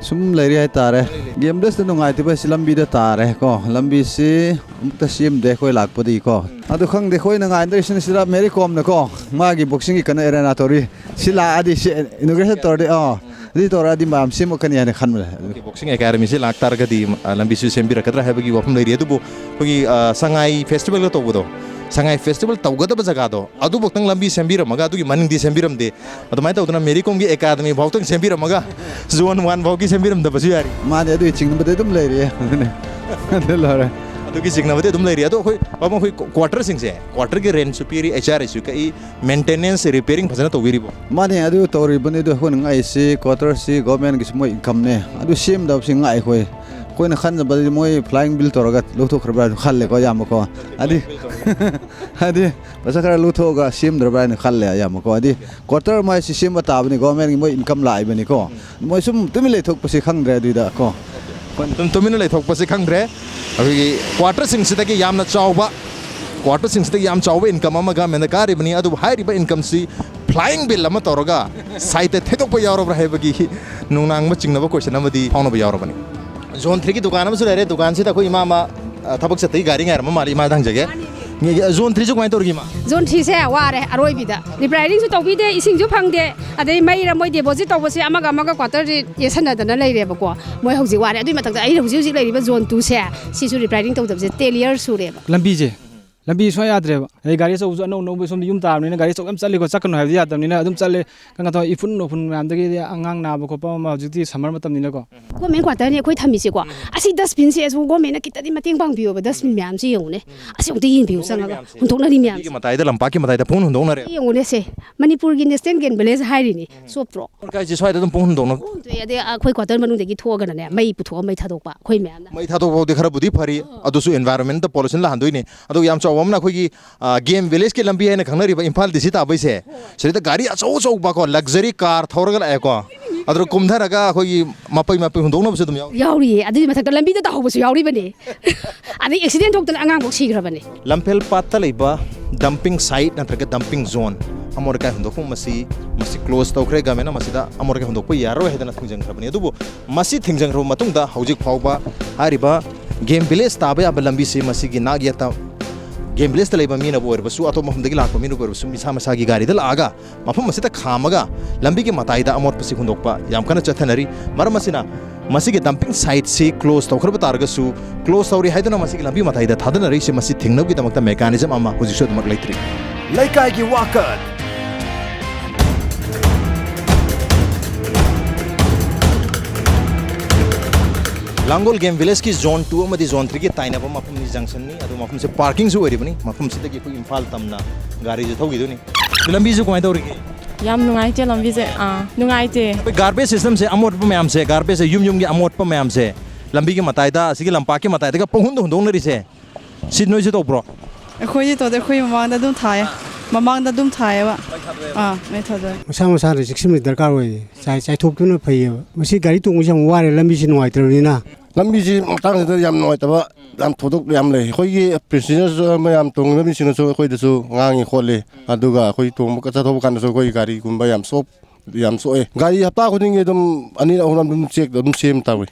ꯁꯨꯝ ꯂꯩꯔꯤ ꯍꯥꯏꯇꯥꯔꯦ꯫ Game Village ꯇ ꯅꯨꯡꯉꯥꯏꯇꯕ ꯍꯥꯏꯁꯤ ꯂꯝꯕꯤꯗ ꯇꯥꯔꯦ ꯀꯣ꯫ ꯂꯝꯕꯤꯁꯤ ꯑꯃꯨꯛꯇ ꯁꯦꯝꯗꯦ ꯑꯩꯈꯣꯏ ꯂꯥꯛꯄꯗꯒꯤ ꯀꯣ꯫ ꯎꯝ꯫ ꯑꯗꯨ ꯈꯪꯗꯦ, ꯑꯩꯈꯣꯏꯅ ꯉꯥꯏꯗꯣꯏꯁꯤꯅ ꯁꯤꯗ ꯃꯦꯔꯤ ꯀꯣꯝꯅ ꯀꯣ, ꯃꯥꯒꯤ boxing ꯒꯤ ꯀꯩꯅꯣ arena ꯇꯧꯔꯤ꯫ ꯁꯤ ꯂꯥꯛꯑꯗꯤ, ꯁꯤ inauguration ꯇꯧꯔꯗꯤ, ꯑꯥ, ꯑꯗꯨ ꯇꯧꯔꯛꯑꯗꯤ ꯃꯌꯥꯝ ꯁꯦꯝꯃꯛꯀꯅꯤ ꯍꯥꯏꯅ ꯈꯟꯕꯅꯦ꯫ ꯑꯗꯨ ꯑꯣꯀꯦ, boxing academy ꯁꯤ ꯂꯥꯛꯇꯥꯔꯒꯗꯤ, ꯑ, ꯂꯝꯕꯤꯁꯨ ꯁꯦꯝꯕꯤꯔꯛꯀꯗ꯭ꯔꯥ ꯍꯥꯏꯕꯒꯤ ꯋꯥꯐꯝ ꯂꯩꯔꯤ꯫ ꯑꯗꯨꯕꯨ ꯑꯩꯈꯣꯏꯒꯤ, ꯑ, ꯁꯉꯥꯏ festival ꯒ ꯇꯧꯕꯗꯣ, ꯁꯉꯥꯏ festival ꯇꯧꯒꯗꯕ ꯖꯒꯥꯗꯣ, ꯑꯗꯨꯐꯧꯇꯪ ꯂꯝꯕꯤ ꯁꯦꯝꯕꯤꯔꯝꯃꯒ ꯑꯗꯨꯒꯤ ꯃꯅꯤꯡꯗꯤ ꯁꯦꯝꯕꯤꯔꯝꯗꯦ꯫ ꯑꯗꯨꯃꯥꯏꯅ ꯇꯧꯗꯅ ꯃꯦꯔꯤ ꯀꯣꯝꯒꯤ academy ꯐꯥꯎꯇꯪ ꯁꯦꯝꯕꯤꯔꯝꯃꯒ Zone one ꯐꯥꯎꯒꯤ ꯁꯦꯝꯕꯤꯔꯝꯗꯕꯁꯨ ꯌꯥꯔꯤ꯫ ꯃꯥꯅꯦ, ꯑꯗꯨꯒꯤ ꯆꯤꯡꯅꯕꯗꯤ ꯑꯗꯨꯝ ꯂꯩꯔꯤꯌꯦ꯫ ꯑꯗꯨꯅꯦ꯫ ꯑꯗꯨ ꯂꯣꯏꯔꯦ꯫ ꯑꯗꯨꯒꯤ ꯆꯤꯡꯅꯕꯗꯤ ꯑꯗꯨꯝ ꯂꯩꯔꯤ꯫ ꯑꯗꯣ ꯑꯩꯈꯣꯏ, ꯄꯥꯕꯨꯡ, ꯑꯩꯈꯣꯏ quarter ꯁꯤꯡꯁꯦ, quarter ꯒꯤ rent ꯁꯨ ꯄꯤꯔꯤ, H R S ꯁꯨ ꯀꯛꯏ, maintenance, repairing ꯐꯖꯅ ꯇꯧꯕꯤꯔꯤꯕꯣ? ꯃꯥꯅꯦ, ꯑꯗꯨ ꯇꯧꯔꯤꯕꯅꯤ꯫ ꯑꯗꯨ ꯑꯩꯈꯣꯏꯅ ꯉꯥꯏꯁꯤ quarter ꯁꯤ government ꯒꯤꯁꯨ ꯃꯣꯏ income ꯅꯦ꯫ ꯑꯗꯨ ꯁꯦꯝꯗꯕꯁꯤ ꯉꯥꯏ ꯑꯩꯈꯣꯏ꯫ ꯑꯩꯈꯣꯏꯅ ꯈꯟꯖꯕꯗꯤ ꯃꯣꯏ flying bill ꯇꯧꯔꯒ ꯂꯧꯊꯣꯛꯈ꯭ꯔꯕ꯭ꯔꯥ ꯍꯥꯏꯅ ꯈꯜꯂꯦꯀꯣ, ꯑꯌꯥꯝꯕꯀꯣ꯫ ꯍꯥꯏꯗꯤ, ꯍꯥꯏꯗꯤ ꯄꯩꯁꯥ ꯈꯔ ꯂꯧꯊꯣꯛꯑꯒ ꯁꯦꯝꯗ꯭ꯔꯕ꯭ꯔꯥ ꯍꯥꯏꯅ ꯈꯜꯂꯦ, ꯑꯌꯥꯝꯕꯀꯣ꯫ ꯍꯥꯏꯗꯤ quarter ꯃꯥꯏꯁꯤ ꯁꯦꯝꯕ ꯇꯥꯕꯅꯤ, government ꯒꯤ ꯃꯣꯏ income ꯂꯥꯛꯏꯕꯅꯤꯀꯣ꯫ ꯃꯣꯏ ꯁꯨꯝ ꯇꯨꯃꯤꯟ ꯂꯩꯊꯣꯛꯄꯁꯤ ꯈꯪꯗ꯭ꯔꯦ ꯑꯗꯨꯏꯗ ꯀꯣ꯫ ꯑꯗꯨꯝ ꯇꯨꯃꯤꯟꯅ ꯂꯩꯊꯣꯛꯄꯁꯤ ꯈꯪꯗ꯭ꯔꯦ꯫ ꯑꯩꯈꯣꯏꯒꯤ ꯀ꯭ꯋꯥꯇꯔꯁꯤꯡꯁꯤꯗꯒꯤ ꯌꯥꯝꯅ ꯆꯥꯎꯕ, ꯀ꯭ꯋꯥꯇꯔꯁꯤꯡꯁꯤꯗꯒꯤ ꯌꯥꯝ ꯆꯥꯎꯕ ꯏꯟꯀꯝ ꯑꯃ ꯒꯃꯦꯟꯗ ꯀꯥꯔꯤꯕꯅꯤ꯫ ꯑꯗꯨꯕꯨ ꯍꯥꯏꯔꯤꯕ ꯏꯟꯀꯝꯁꯤ ꯐ꯭ꯂꯥꯏꯌꯤꯡ ꯕꯤꯜ ꯑꯃ ꯇꯧꯔꯒ ꯁꯥꯏꯠꯇ ꯊꯦꯗꯣꯛꯄ ꯌꯥꯎꯔꯕ꯭ꯔꯥ ꯍꯥꯏꯕꯒꯤ ꯅꯨꯡꯅꯥꯡꯕ ꯆꯤꯡꯅꯕ ꯀꯣꯏꯁꯟ ꯑꯃꯗꯤ ꯐꯥꯎꯅꯕ ꯌꯥꯎꯔꯕꯅꯤ꯫ ꯖꯣꯟ ꯊ꯭ꯔꯤꯒꯤ ꯗꯨꯀꯥꯟ ꯑꯃꯁꯨ ꯂꯩꯔꯦ꯫ ꯗꯨꯀꯥꯟꯁꯤꯗ ꯑꯩꯈꯣꯏ ꯏꯃꯥ ꯑꯃ, ꯑ, ꯊꯕꯛ ꯆꯠꯇꯒꯤ ꯒꯥꯔꯤ ꯉꯥꯏꯔꯝꯕ ꯃꯥꯜꯂꯤ꯫ ꯏꯃꯥꯗ ꯍꯪꯖꯒꯦ꯫ ꯃꯥꯅꯦ꯫ ꯖꯣꯟ ꯊ꯭ꯔꯤꯁꯨ ꯀꯃꯥꯏꯅ ꯇꯧꯔꯤꯒꯦ, ꯏꯃꯥ? ꯖꯣꯟ ꯊ꯭ꯔꯤꯁꯦ ꯋꯥꯔꯦ ꯑꯔꯣꯏꯕꯤꯗ꯫ ꯔꯤꯄꯤꯌꯥꯔꯤꯡꯁꯨ ꯇꯧꯕꯤꯗꯦ, ꯏꯁꯤꯡꯁꯨ ꯐꯪꯗꯦ, ꯑꯗꯩ ꯃꯩꯔ ꯃꯣꯏ ꯗꯤꯄꯣꯖꯤꯠ ꯇꯧꯕꯁꯦ ꯑꯃꯒ ꯑꯃꯒ ꯀ꯭ꯋꯥꯇꯔꯁꯦ ꯌꯦꯠꯁꯟꯅꯗꯅ ꯂꯩꯔꯦꯕꯀꯣ꯫ ꯃꯣꯏ ꯍꯧꯖꯤꯛ ꯋꯥꯔꯦ꯫ ꯑꯗꯨꯏ ꯃꯊꯛꯇ ꯑꯩꯅ ꯍꯧꯖꯤꯛ ꯍꯧꯖꯤꯛ ꯂꯩꯔꯤꯕ ꯖꯣꯟ ꯇꯨꯁꯦ, ꯁꯤꯁꯨ ꯔꯤꯄꯤꯌꯥꯔꯤꯡ ꯇꯧꯗꯕꯁꯦ ꯇꯦꯟ ꯌꯔ ꯁꯨꯔꯦꯕ꯫ ꯂꯝꯕꯤꯁꯦ, ꯂꯝꯕꯤ ꯁꯨꯡꯌꯥ ꯌꯥꯗ꯭ꯔꯦꯕ꯫ ꯑꯗꯩ ꯒꯥꯔꯤ ꯑꯆꯧꯕꯁꯨ ꯑꯅꯧ ꯑꯅꯧꯕ ꯁꯣꯝꯗ ꯌꯨꯝ ꯇꯥꯕꯅꯤꯅ ꯒꯥꯔꯤ ꯑꯆꯧꯕ ꯌꯥꯝ ꯆꯠꯂꯤꯀꯣ, ꯆꯠꯀꯅꯨ ꯍꯥꯏꯕꯗꯤ ꯌꯥꯗꯕꯅꯤꯅ ꯑꯗꯨꯝ ꯆꯠꯂꯦ꯫ ꯀꯩꯅꯣ ꯇꯧꯔ ꯏꯐꯨꯟ ꯋꯥꯐꯨꯟ ꯃꯌꯥꯝꯗꯒꯤꯗꯤ ꯑꯉꯥꯡ ꯅꯥꯕ ꯈꯣꯠꯄ ꯑꯃ ꯍꯧꯖꯤꯛꯇꯤ ꯁꯝꯃꯔ ꯃꯇꯝꯅꯤꯅꯀꯣ꯫ ꯒꯣꯔꯃꯦꯟ ꯀ꯭ꯋꯥꯇꯔꯅꯤ ꯑꯩꯈꯣꯏ ꯊꯝꯃꯤꯁꯦꯀꯣ꯫ ꯑꯁꯤ ꯗꯁꯕꯤꯟꯁꯦ ꯑꯁꯨ ꯒꯣꯔꯃꯦꯟꯅ ꯈꯤꯇꯗꯤ ꯃꯇꯦꯡ ꯄꯥꯡꯕꯤꯌꯣꯕ, ꯗꯁꯕꯤꯟ ꯃꯌꯥꯝꯁꯦ ꯌꯦꯡꯉꯨꯅꯦ꯫ ꯑꯁꯤ ꯑꯃꯨꯛꯇ ꯌꯦꯡꯕꯤꯌꯨ ꯆꯪꯉꯒ꯫ ꯃꯌꯥꯝꯁꯦ꯫ ꯍꯨꯟꯗꯣꯛꯅꯔꯤ ꯃꯌꯥꯝꯁꯦ꯫ ꯂꯝꯕꯤꯒꯤ ꯃꯇꯥꯏꯗ, ꯂꯝꯄꯥꯛꯀꯤ ꯃꯇꯥꯏꯗ ꯐꯣꯟ ꯍꯨꯟꯗꯣꯛꯅꯔꯦ꯫ ꯌꯦꯡꯉꯨꯅꯦ ꯁꯦ, ꯃꯅꯤꯄꯨꯔꯒꯤ ꯅꯦꯁꯅꯦꯜ ꯒ꯭ꯔꯤꯟ ꯚꯤꯂꯦꯖ ꯍꯥꯏꯔꯤꯅꯤ꯫ ꯆꯣꯞꯇ꯭ꯔꯣ? ꯀꯥꯏꯁꯦ ꯁ꯭ꯋꯥꯏꯗ ꯑꯗꯨꯝ ꯄꯨꯡ ꯍꯨꯟꯗꯣꯛꯅ ꯍꯨꯟꯗꯣꯛꯑꯦ꯫ ꯑꯗꯩ ꯑꯩꯈꯣꯏ ꯀ꯭ꯋꯥꯇꯔ ꯃꯅꯨꯡꯗꯒꯤ ꯊꯣꯛꯑꯒꯅꯅꯦ ꯃꯩ ꯄꯨꯊꯣꯛꯑ ꯃꯩ ꯊꯥꯗꯣꯛꯄ ꯑꯩꯈꯣꯏ ꯃꯌꯥꯝꯅ꯫ ꯃꯩ ꯊꯥꯗꯣꯛ ꯐꯥꯎꯗꯤ ꯈꯔꯕꯨꯗꯤ ꯐꯔꯤ, ꯑꯗꯨꯁꯨ ꯏꯟꯚꯥꯏꯔꯣꯟꯃꯦꯟꯇ ꯄꯣꯂꯨꯁꯟ ꯂꯥꯛꯍꯟꯗꯣꯏꯅꯤ꯫ ꯑꯗꯨꯒ ꯌꯥꯝ ꯆꯥꯎꯕ ꯑꯃꯅ ꯑꯩꯈꯣꯏꯒꯤ, ꯑ, ꯒꯦꯝ ꯚꯤꯂꯦꯖꯀꯤ ꯂꯝꯕꯤ ꯍꯥꯏꯅ ꯈꯪꯅꯔꯤꯕ ꯏꯝꯐꯥꯜ ꯗꯤ ꯁꯤ ꯇꯥꯕꯩꯁꯦ, ꯁꯤꯗꯩꯗ ꯒꯥꯔꯤ ꯑꯆꯧ ꯑꯆꯧꯕ ꯀꯣ, ꯂꯛꯖꯔꯤ ꯀꯥꯔ ꯊꯧꯔꯒ ꯂꯥꯛꯑꯦꯀꯣ꯫ ꯑꯗꯨꯗ ꯀꯨꯝꯊꯔꯒ ꯑꯩꯈꯣꯏꯒꯤ ꯃꯄꯩ ꯃꯄꯩ ꯍꯨꯟꯗꯣꯛꯅꯕꯁꯨ ꯑꯗꯨꯝ ꯌꯥꯎꯔꯤ꯫ ꯌꯥꯎꯔꯤꯌꯦ꯫ ꯑꯗꯨꯒꯤ ꯃꯊꯛꯇ ꯂꯝꯕꯤꯗ ꯇꯥꯍꯧꯕꯁꯨ ꯌꯥꯎꯔꯤꯕꯅꯦ꯫ ꯑꯗꯩ ꯑꯦꯛꯁꯤꯗꯦꯟ ꯊꯣꯛꯇꯅ ꯑꯉꯥꯡꯐꯥꯎ ꯁꯤꯈ꯭ꯔꯕꯅꯦ꯫ ꯂꯝꯐꯦꯜ ꯄꯥꯠꯇ ꯂꯩꯕ ꯗꯝꯄꯤꯡ ꯁꯥꯏꯠ ꯅꯠꯇ꯭ꯔꯒ ꯗꯝꯄꯤꯡ ꯖꯣꯟ, ꯑꯃꯣꯠ ꯑꯀꯥꯏ ꯍꯨꯟꯗꯣꯛꯐꯝ ꯑꯁꯤ, ꯃꯁꯤ ꯀ꯭ꯂꯣꯖ ꯇꯧꯈ꯭ꯔꯦ꯫ ꯒꯃꯦꯟꯅ ꯃꯁꯤꯗ ꯑꯃꯣꯠ ꯑꯀꯥꯏ ꯍꯨꯟꯗꯣꯛꯄ ꯌꯥꯔꯔꯣꯏ ꯍꯥꯏꯗꯅ ꯊꯤꯡꯖꯤꯟꯈ꯭ꯔꯕꯅꯤ꯫ ꯑꯗꯨꯕꯨ ꯃꯁꯤ ꯊꯤꯡꯖꯤꯟꯈ꯭ꯔꯕ ꯃꯇꯨꯡꯗ ꯍꯧꯖꯤꯛ ꯐꯥꯎꯕ ꯍꯥꯏꯔꯤꯕ ꯒꯦꯝ ꯚꯤꯂꯦꯖ ꯇꯥꯕ ꯌꯥꯕ ꯂꯝꯕꯤꯁꯤ ꯃꯁꯤꯒꯤ ꯅꯥꯛ ꯌꯦꯠꯇ ꯒꯦꯝ ꯚꯤꯂꯦꯖꯇ ꯂꯩꯕ ꯃꯤꯅꯕꯨ ꯑꯣꯏꯔꯕꯁꯨ, ꯑꯇꯣꯞꯄ ꯃꯐꯝꯗꯒꯤ ꯂꯥꯛꯄ ꯃꯤꯅꯕꯨ ꯑꯣꯏꯔꯕꯁꯨ, ꯃꯁꯥ ꯃꯁꯥꯒꯤ ꯒꯥꯔꯤꯗ ꯂꯥꯛꯑꯒ ꯃꯐꯝ ꯑꯁꯤꯗ ꯈꯥꯝꯃꯒ ꯂꯝꯕꯤꯒꯤ ꯃꯇꯥꯏꯗ ꯑꯃꯣꯠꯄꯁꯤ ꯍꯨꯟꯗꯣꯛꯄ ꯌꯥꯝ ꯀꯟꯅ ꯆꯠꯊꯅꯔꯤ꯫ ꯃꯔꯝ ꯑꯁꯤꯅ ꯃꯁꯤꯒꯤ ꯗꯝꯄꯤꯡ ꯁꯥꯏꯠꯁꯤ ꯀ꯭ꯂꯣꯖ ꯇꯧꯈ꯭ꯔꯕ ꯇꯥꯔꯒꯁꯨ, ꯀ꯭ꯂꯣꯖ ꯇꯧꯔꯤ ꯍꯥꯏꯗꯨꯅ ꯃꯁꯤꯒꯤ ꯂꯝꯕꯤ ꯃꯇꯥꯏꯗ ꯊꯥꯗꯅꯔꯤꯁꯦ, ꯃꯁꯤ ꯊꯤꯡꯅꯕꯒꯤꯗꯃꯛꯇ ꯃꯦꯀꯥꯅꯤꯖꯝ ꯑꯃ ꯍꯧꯖꯤꯛꯁꯨ ꯑꯗꯨꯃꯛ ꯂꯩꯇ꯭ꯔꯤ꯫ ꯂꯩꯀꯥꯏꯒꯤ ꯋꯥꯀꯠ꯫ ꯂꯥꯡꯒꯣꯜ ꯒꯦꯝ ꯚꯤꯂꯦꯖꯀꯤ ꯖꯣꯟ ꯇꯨ ꯑꯃꯗꯤ ꯖꯣꯟ ꯊ꯭ꯔꯤꯒꯤ ꯇꯥꯏꯅꯕ ꯃꯐꯝꯅꯤ, ꯖꯪꯁꯟꯅꯤ꯫ ꯑꯗꯣ ꯃꯐꯝꯁꯦ ꯄꯥꯔꯀꯤꯡꯁꯨ ꯑꯣꯏꯔꯤꯕꯅꯤ꯫ ꯃꯐꯝꯁꯤꯗꯒꯤ ꯑꯩꯈꯣꯏ ꯏꯝꯐꯥꯜ ꯇꯝꯅ ꯒꯥꯔꯤꯁꯨ ꯊꯧꯈꯤꯗꯣꯏꯅꯤ꯫ ꯂꯝꯕꯤꯁꯨ ꯀꯃꯥꯏꯅ ꯇꯧꯔꯤꯒꯦ? ꯌꯥꯝ ꯅꯨꯡꯉꯥꯏꯇꯦ ꯂꯝꯕꯤꯁꯦ꯫ ꯑꯥ, ꯅꯨꯡꯉꯥꯏꯇꯦ꯫ ꯑꯩꯈꯣꯏ ꯒꯥꯔꯕꯦꯖ ꯁꯤꯁꯇꯦꯝꯁꯦ, ꯑꯃꯣꯠꯄ ꯃꯌꯥꯝꯁꯦ, ꯒꯥꯔꯕꯦꯖꯁꯦ, ꯌꯨꯝ ꯌꯨꯝꯒꯤ ꯑꯃꯣꯠꯄ ꯃꯌꯥꯝꯁꯦ ꯂꯝꯕꯤꯒꯤ ꯃꯇꯥꯏꯗ, ꯑꯁꯤꯒꯤ ꯂꯝꯄꯥꯛꯀꯤ ꯃꯇꯥꯏꯗꯒ ꯄꯪꯍꯨꯟꯗ ꯍꯨꯟꯗꯣꯛꯅꯔꯤꯁꯦ, ꯁꯤ ꯅꯣꯏꯁꯨ ꯇꯧꯕ꯭ꯔꯣ? ꯑꯩꯈꯣꯏꯗꯤ ꯇꯧꯗꯦ, ꯑꯩꯈꯣꯏ ꯃꯃꯥꯡꯗ ꯑꯗꯨꯝ ꯊꯥꯏꯌꯦ꯫ ꯃꯃꯥꯡꯗ ꯑꯗꯨꯝ ꯊꯥꯏꯌꯦꯕ꯫ ꯑꯥ, ꯃꯩ ꯊꯥꯗꯣꯛꯑꯦ꯫ ꯃꯁꯥ ꯃꯁꯥꯅ ꯆꯦꯛꯁꯤꯟꯕ ꯗꯔꯀꯥꯔ ꯑꯣꯏꯌꯦ꯫ ꯆꯥꯏ-, ꯆꯥꯏꯊꯣꯛꯇꯨꯅ ꯐꯩꯌꯦꯕ꯫ ꯃꯁꯤ ꯒꯥꯔꯤ ꯇꯣꯡꯕꯁꯦ ꯌꯥꯝ ꯋꯥꯔꯦ, ꯂꯝꯕꯤꯁꯤ ꯅꯨꯡꯉꯥꯏꯇ꯭ꯔꯕꯅꯤꯅ꯫ ꯂꯝꯕꯤꯁꯤ ꯃꯇꯥꯡꯁꯤꯗ ꯌꯥꯝ ꯅꯨꯡꯉꯥꯏꯇꯕ, ꯌꯥꯝ ꯊꯧꯗꯣꯛ ꯌꯥꯝ ꯂꯩ꯫ ꯑꯩꯈꯣꯏꯒꯤ ꯄꯦꯁꯦꯟꯖꯔꯁꯨ ꯃꯌꯥꯝ ꯇꯣꯡꯅꯕ ꯃꯤꯁꯤꯡꯅꯁꯨ ꯑꯩꯈꯣꯏꯗꯁꯨ ꯉꯥꯡꯉꯤ ꯈꯣꯠꯂꯤ꯫ ꯑꯗꯨꯒ ꯑꯩꯈꯣꯏ ꯇꯣꯡꯕ ꯆꯠꯊꯣꯛꯄ ꯀꯥꯟꯗꯁꯨ ꯑꯩꯈꯣꯏ ꯒꯥꯔꯤꯒꯨꯝꯕ ꯌꯥꯝ ꯁꯣꯛ ꯌꯥꯝ ꯁꯣꯛꯑꯦ꯫ ꯒꯥꯔꯤ ꯍꯞꯇꯥ ꯈꯨꯗꯤꯡꯒꯤ ꯑꯗꯨꯝ ꯑꯅꯤꯔꯛ ꯑꯍꯨꯝꯂꯛ ꯑꯗꯨꯝ ꯆꯦꯛ ꯑꯗꯨꯝ ꯁꯦꯝ ꯇꯧꯏ꯫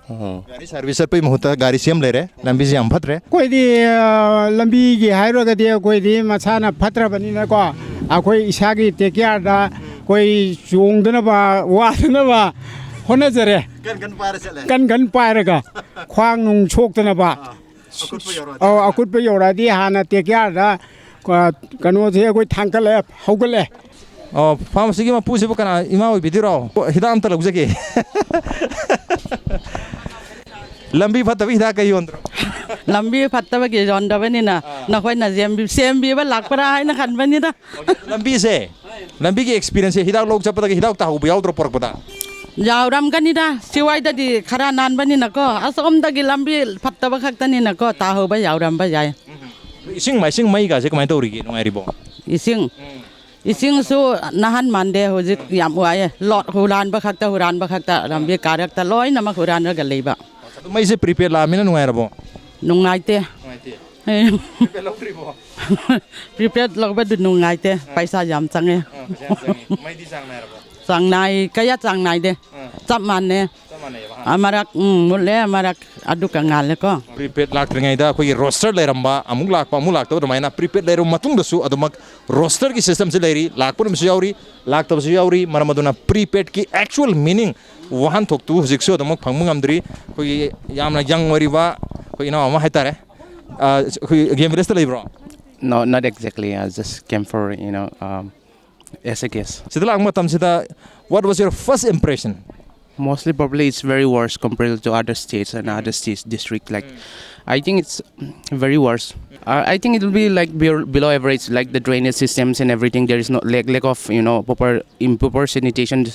ꯑꯥ꯫ ꯒꯥꯔꯤ ꯁꯥꯔꯚꯤꯁ ꯆꯠꯄꯒꯤ ꯃꯍꯨꯠꯇ ꯒꯥꯔꯤ ꯁꯦꯝ ꯂꯩꯔꯦ꯫ ꯂꯝꯕꯤꯁꯦ ꯌꯥꯝ ꯐꯠꯇ꯭ꯔꯦ꯫ ꯑꯩꯈꯣꯏꯗꯤ, ꯑ, ꯂꯝꯕꯤꯒꯤ ꯍꯥꯏꯔꯨꯔꯒꯗꯤ ꯑꯩꯈꯣꯏꯗꯤ ꯃꯁꯥꯅ ꯐꯠꯇ꯭ꯔꯕꯅꯤꯅꯀꯣ, ꯑꯩꯈꯣꯏ ꯏꯁꯥꯒꯤ ꯇꯦꯛ ꯀꯤꯌꯥꯔꯗ ꯑꯩꯈꯣꯏ ꯆꯣꯡꯗꯅꯕ, ꯋꯥꯗꯅꯕ ꯍꯣꯠꯅꯖꯔꯦ꯫ ꯀꯟ ꯀꯟ ꯄꯥꯏꯔ ꯆꯠꯂꯦ꯫ ꯀꯟ ꯀꯟ ꯄꯥꯏꯔꯒ ꯈ꯭ꯋꯥꯡ ꯅꯨꯡ ꯁꯣꯛꯇꯅꯕ꯫ ꯑꯥ꯫ ꯑꯀꯨꯠꯄ ꯌꯧꯔꯛꯑꯗꯤ ꯑꯧ, ꯍꯥꯟꯅ꯫ ꯑꯀꯨꯠꯄ ꯌꯧꯔꯛꯑꯗꯤ ꯍꯥꯟꯅ ꯇꯦꯛ ꯀꯤꯌꯥꯔꯗ, ꯑ, ꯀꯩꯅꯣꯁꯦ ꯑꯩꯈꯣꯏ ꯊꯥꯡꯀꯠꯂꯦ, ꯍꯧꯒꯠꯂꯦ꯫ ꯑꯣ, ꯐꯥꯔꯃꯥꯁꯤꯒꯤ ꯃꯄꯨꯁꯤꯕꯨ ꯀꯅꯥ, ꯏꯃꯥ ꯑꯣꯏꯕꯤꯗꯣꯏꯔꯣ? ꯍꯤꯗꯥꯛ ꯑꯝꯇ ꯂꯧꯖꯒꯦ꯫ ꯂꯝꯕꯤ ꯐꯠꯇꯕ ꯍꯤꯗꯥꯛ ꯀꯩ ꯌꯣꯟꯗ꯭ꯔꯣ? ꯂꯝꯕꯤ ꯐꯠꯇꯕꯒꯤ ꯌꯣꯟꯗꯕꯅꯤꯅ, ꯑꯥ꯫ ꯅꯈꯣꯏꯅ ꯁꯦꯝꯕꯤ-, ꯁꯦꯝꯕꯤꯕ ꯂꯥꯛꯄ꯭ꯔꯥ ꯍꯥꯏꯅ ꯈꯟꯕꯅꯤꯗ꯫ ꯂꯝꯕꯤꯁꯦ, ꯂꯝꯕꯤꯒꯤ ꯑꯦꯛꯁꯄꯤꯔꯤꯌꯦꯟꯁꯁꯦ, ꯍꯤꯗꯥꯛ ꯂꯧ ꯆꯠꯄꯗꯒꯤ ꯍꯤꯗꯥꯛ ꯇꯥꯍꯧꯕ ꯌꯥꯎꯗ꯭ꯔꯣ ꯄꯨꯔꯛꯄꯗ? ꯌꯥꯎꯔꯝꯒꯅꯤꯗ, ꯁꯤꯋꯥꯏꯗꯗꯤ ꯈꯔ ꯅꯥꯟꯕꯅꯤꯅꯀꯣ, ꯑꯁꯣꯝꯗꯒꯤ ꯂꯝꯕꯤ ꯐꯠꯇꯕ ꯈꯛꯇꯅꯤꯅꯀꯣ, ꯇꯥꯍꯧꯕ ꯌꯥꯎꯔꯝꯕ ꯌꯥꯏ꯫ ꯏꯁꯤꯡ ꯃꯥꯏꯁꯤꯡ ꯃꯩꯒꯁꯦ ꯀꯃꯥꯏꯅ ꯇꯧꯔꯤꯒꯦ, ꯅꯨꯡꯉꯥꯏꯔꯤꯕꯣ? ꯏꯁꯤꯡ, ꯎꯝ꯫ ꯏꯁꯤꯡꯁꯨ ꯅꯍꯥꯟ ꯃꯥꯟꯗꯦ, ꯍꯧꯖꯤꯛ ꯌꯥꯝ ꯋꯥꯏꯑꯦ꯫ ꯂꯣꯠ ꯍꯨꯔꯥꯟꯕ ꯈꯛꯇ, ꯍꯨꯔꯥꯟꯕ ꯈꯛꯇ, ꯂꯝꯕꯤ ꯀꯥꯔꯛꯇ ꯂꯣꯏꯅꯃꯛ ꯍꯨꯔꯥꯟꯂꯒ ꯂꯩꯕ꯫ ꯑꯗꯨ ꯃꯩꯁꯦ ꯄ꯭ꯔꯤꯄꯦꯗ ꯂꯥꯛꯑꯃꯤꯅ ꯅꯨꯡꯉꯥꯏꯔꯕꯣ? ꯅꯨꯡꯉꯥꯏꯇꯦ꯫ ꯅꯨꯡꯉꯥꯏꯇꯦ꯫ ꯄ꯭ꯔꯤꯄꯦꯗ ꯂꯧꯗ꯭ꯔꯤꯕꯣ? ꯄ꯭ꯔꯤꯄꯦꯗ ꯂꯧꯕꯗꯨ ꯅꯨꯡꯉꯥꯏꯇꯦ, ꯑꯥ꯫ ꯄꯩꯁꯥ ꯌꯥꯝ ꯆꯪꯉꯦ꯫ ꯑꯥ, ꯄꯩꯁꯥ ꯌꯥꯝ ꯆꯪꯉꯦ꯫ ꯃꯩꯗꯤ ꯆꯥꯡ ꯅꯥꯏꯔꯕꯣ? ꯆꯥꯡ ꯅꯥꯏ, ꯀꯌꯥ ꯆꯥꯡ ꯅꯥꯏꯗꯦ꯫ ꯑꯥ꯫ ꯆꯞ ꯃꯥꯟꯅꯩ꯫ ꯆꯞ ꯃꯥꯟꯅꯩꯌꯦꯕ, ꯍꯥ? ꯑꯃꯔꯛ, ꯎꯝ, ꯃꯨꯠꯂꯦ, ꯑꯃꯔꯛ ꯑꯗꯨꯒ ꯉꯥꯜꯂꯦꯀꯣ꯫ ꯄ꯭ꯔꯤꯄꯦꯗ ꯂꯥꯛꯇ꯭ꯔꯤꯉꯩꯗ ꯑꯩꯈꯣꯏꯒꯤ ꯔꯣꯁꯇꯔ ꯂꯩꯔꯝꯕ, ꯑꯃꯨꯛ ꯂꯥꯛꯄ, ꯑꯃꯨꯛ ꯂꯥꯛꯇꯕ, ꯑꯗꯨꯃꯥꯏꯅ ꯄ꯭ꯔꯤꯄꯦꯗ ꯂꯩꯔꯕ ꯃꯇꯨꯡꯗꯁꯨ ꯑꯗꯨꯃꯛ ꯔꯣꯁꯇꯔꯒꯤ ꯁꯤꯁꯇꯦꯝꯁꯦ ꯂꯩꯔꯤ, ꯂꯥꯛꯄ ꯅꯨꯃꯤꯠꯁꯨ ꯌꯥꯎꯔꯤ, ꯂꯥꯛꯇꯕꯁꯨ ꯌꯥꯎꯔꯤ꯫ ꯃꯔꯝ ꯑꯗꯨꯅ ꯄ꯭ꯔꯤꯄꯦꯗꯀꯤ ꯑꯦꯛꯆꯨꯋꯦꯜ ꯃꯤꯅꯤꯡ, ꯋꯥꯍꯟꯊꯣꯛꯇꯨ ꯍꯧꯖꯤꯛꯁꯨ ꯑꯗꯨꯃꯛ ꯐꯪꯕ ꯉꯝꯗ꯭ꯔꯤ꯫ ꯑꯩꯈꯣꯏꯒꯤ ꯌꯥꯝꯅ ꯌꯪ ꯑꯣꯏꯔꯤꯕ ꯑꯩꯈꯣꯏ ꯏꯅꯥꯎ ꯑꯃ ꯍꯥꯏꯇꯥꯔꯦ, ꯑ, ꯑꯩꯈꯣꯏ ꯒꯦꯝ ꯚꯤꯂꯦꯖꯇ ꯂꯩꯕ꯭ꯔꯣ? No, not exactly. I just came for, you know, um, as a guest. ꯁꯤꯗ ꯂꯥꯛꯄ ꯃꯇꯝꯁꯤꯗ, what was your first impression? Mostly, probably, it's very worse compared to other states and other states district. Like, I think it's very worse. Uh, I think it will be, like, be- below average, like the drainage systems and everything. There is no lack lack of, you know, proper improper sanitation.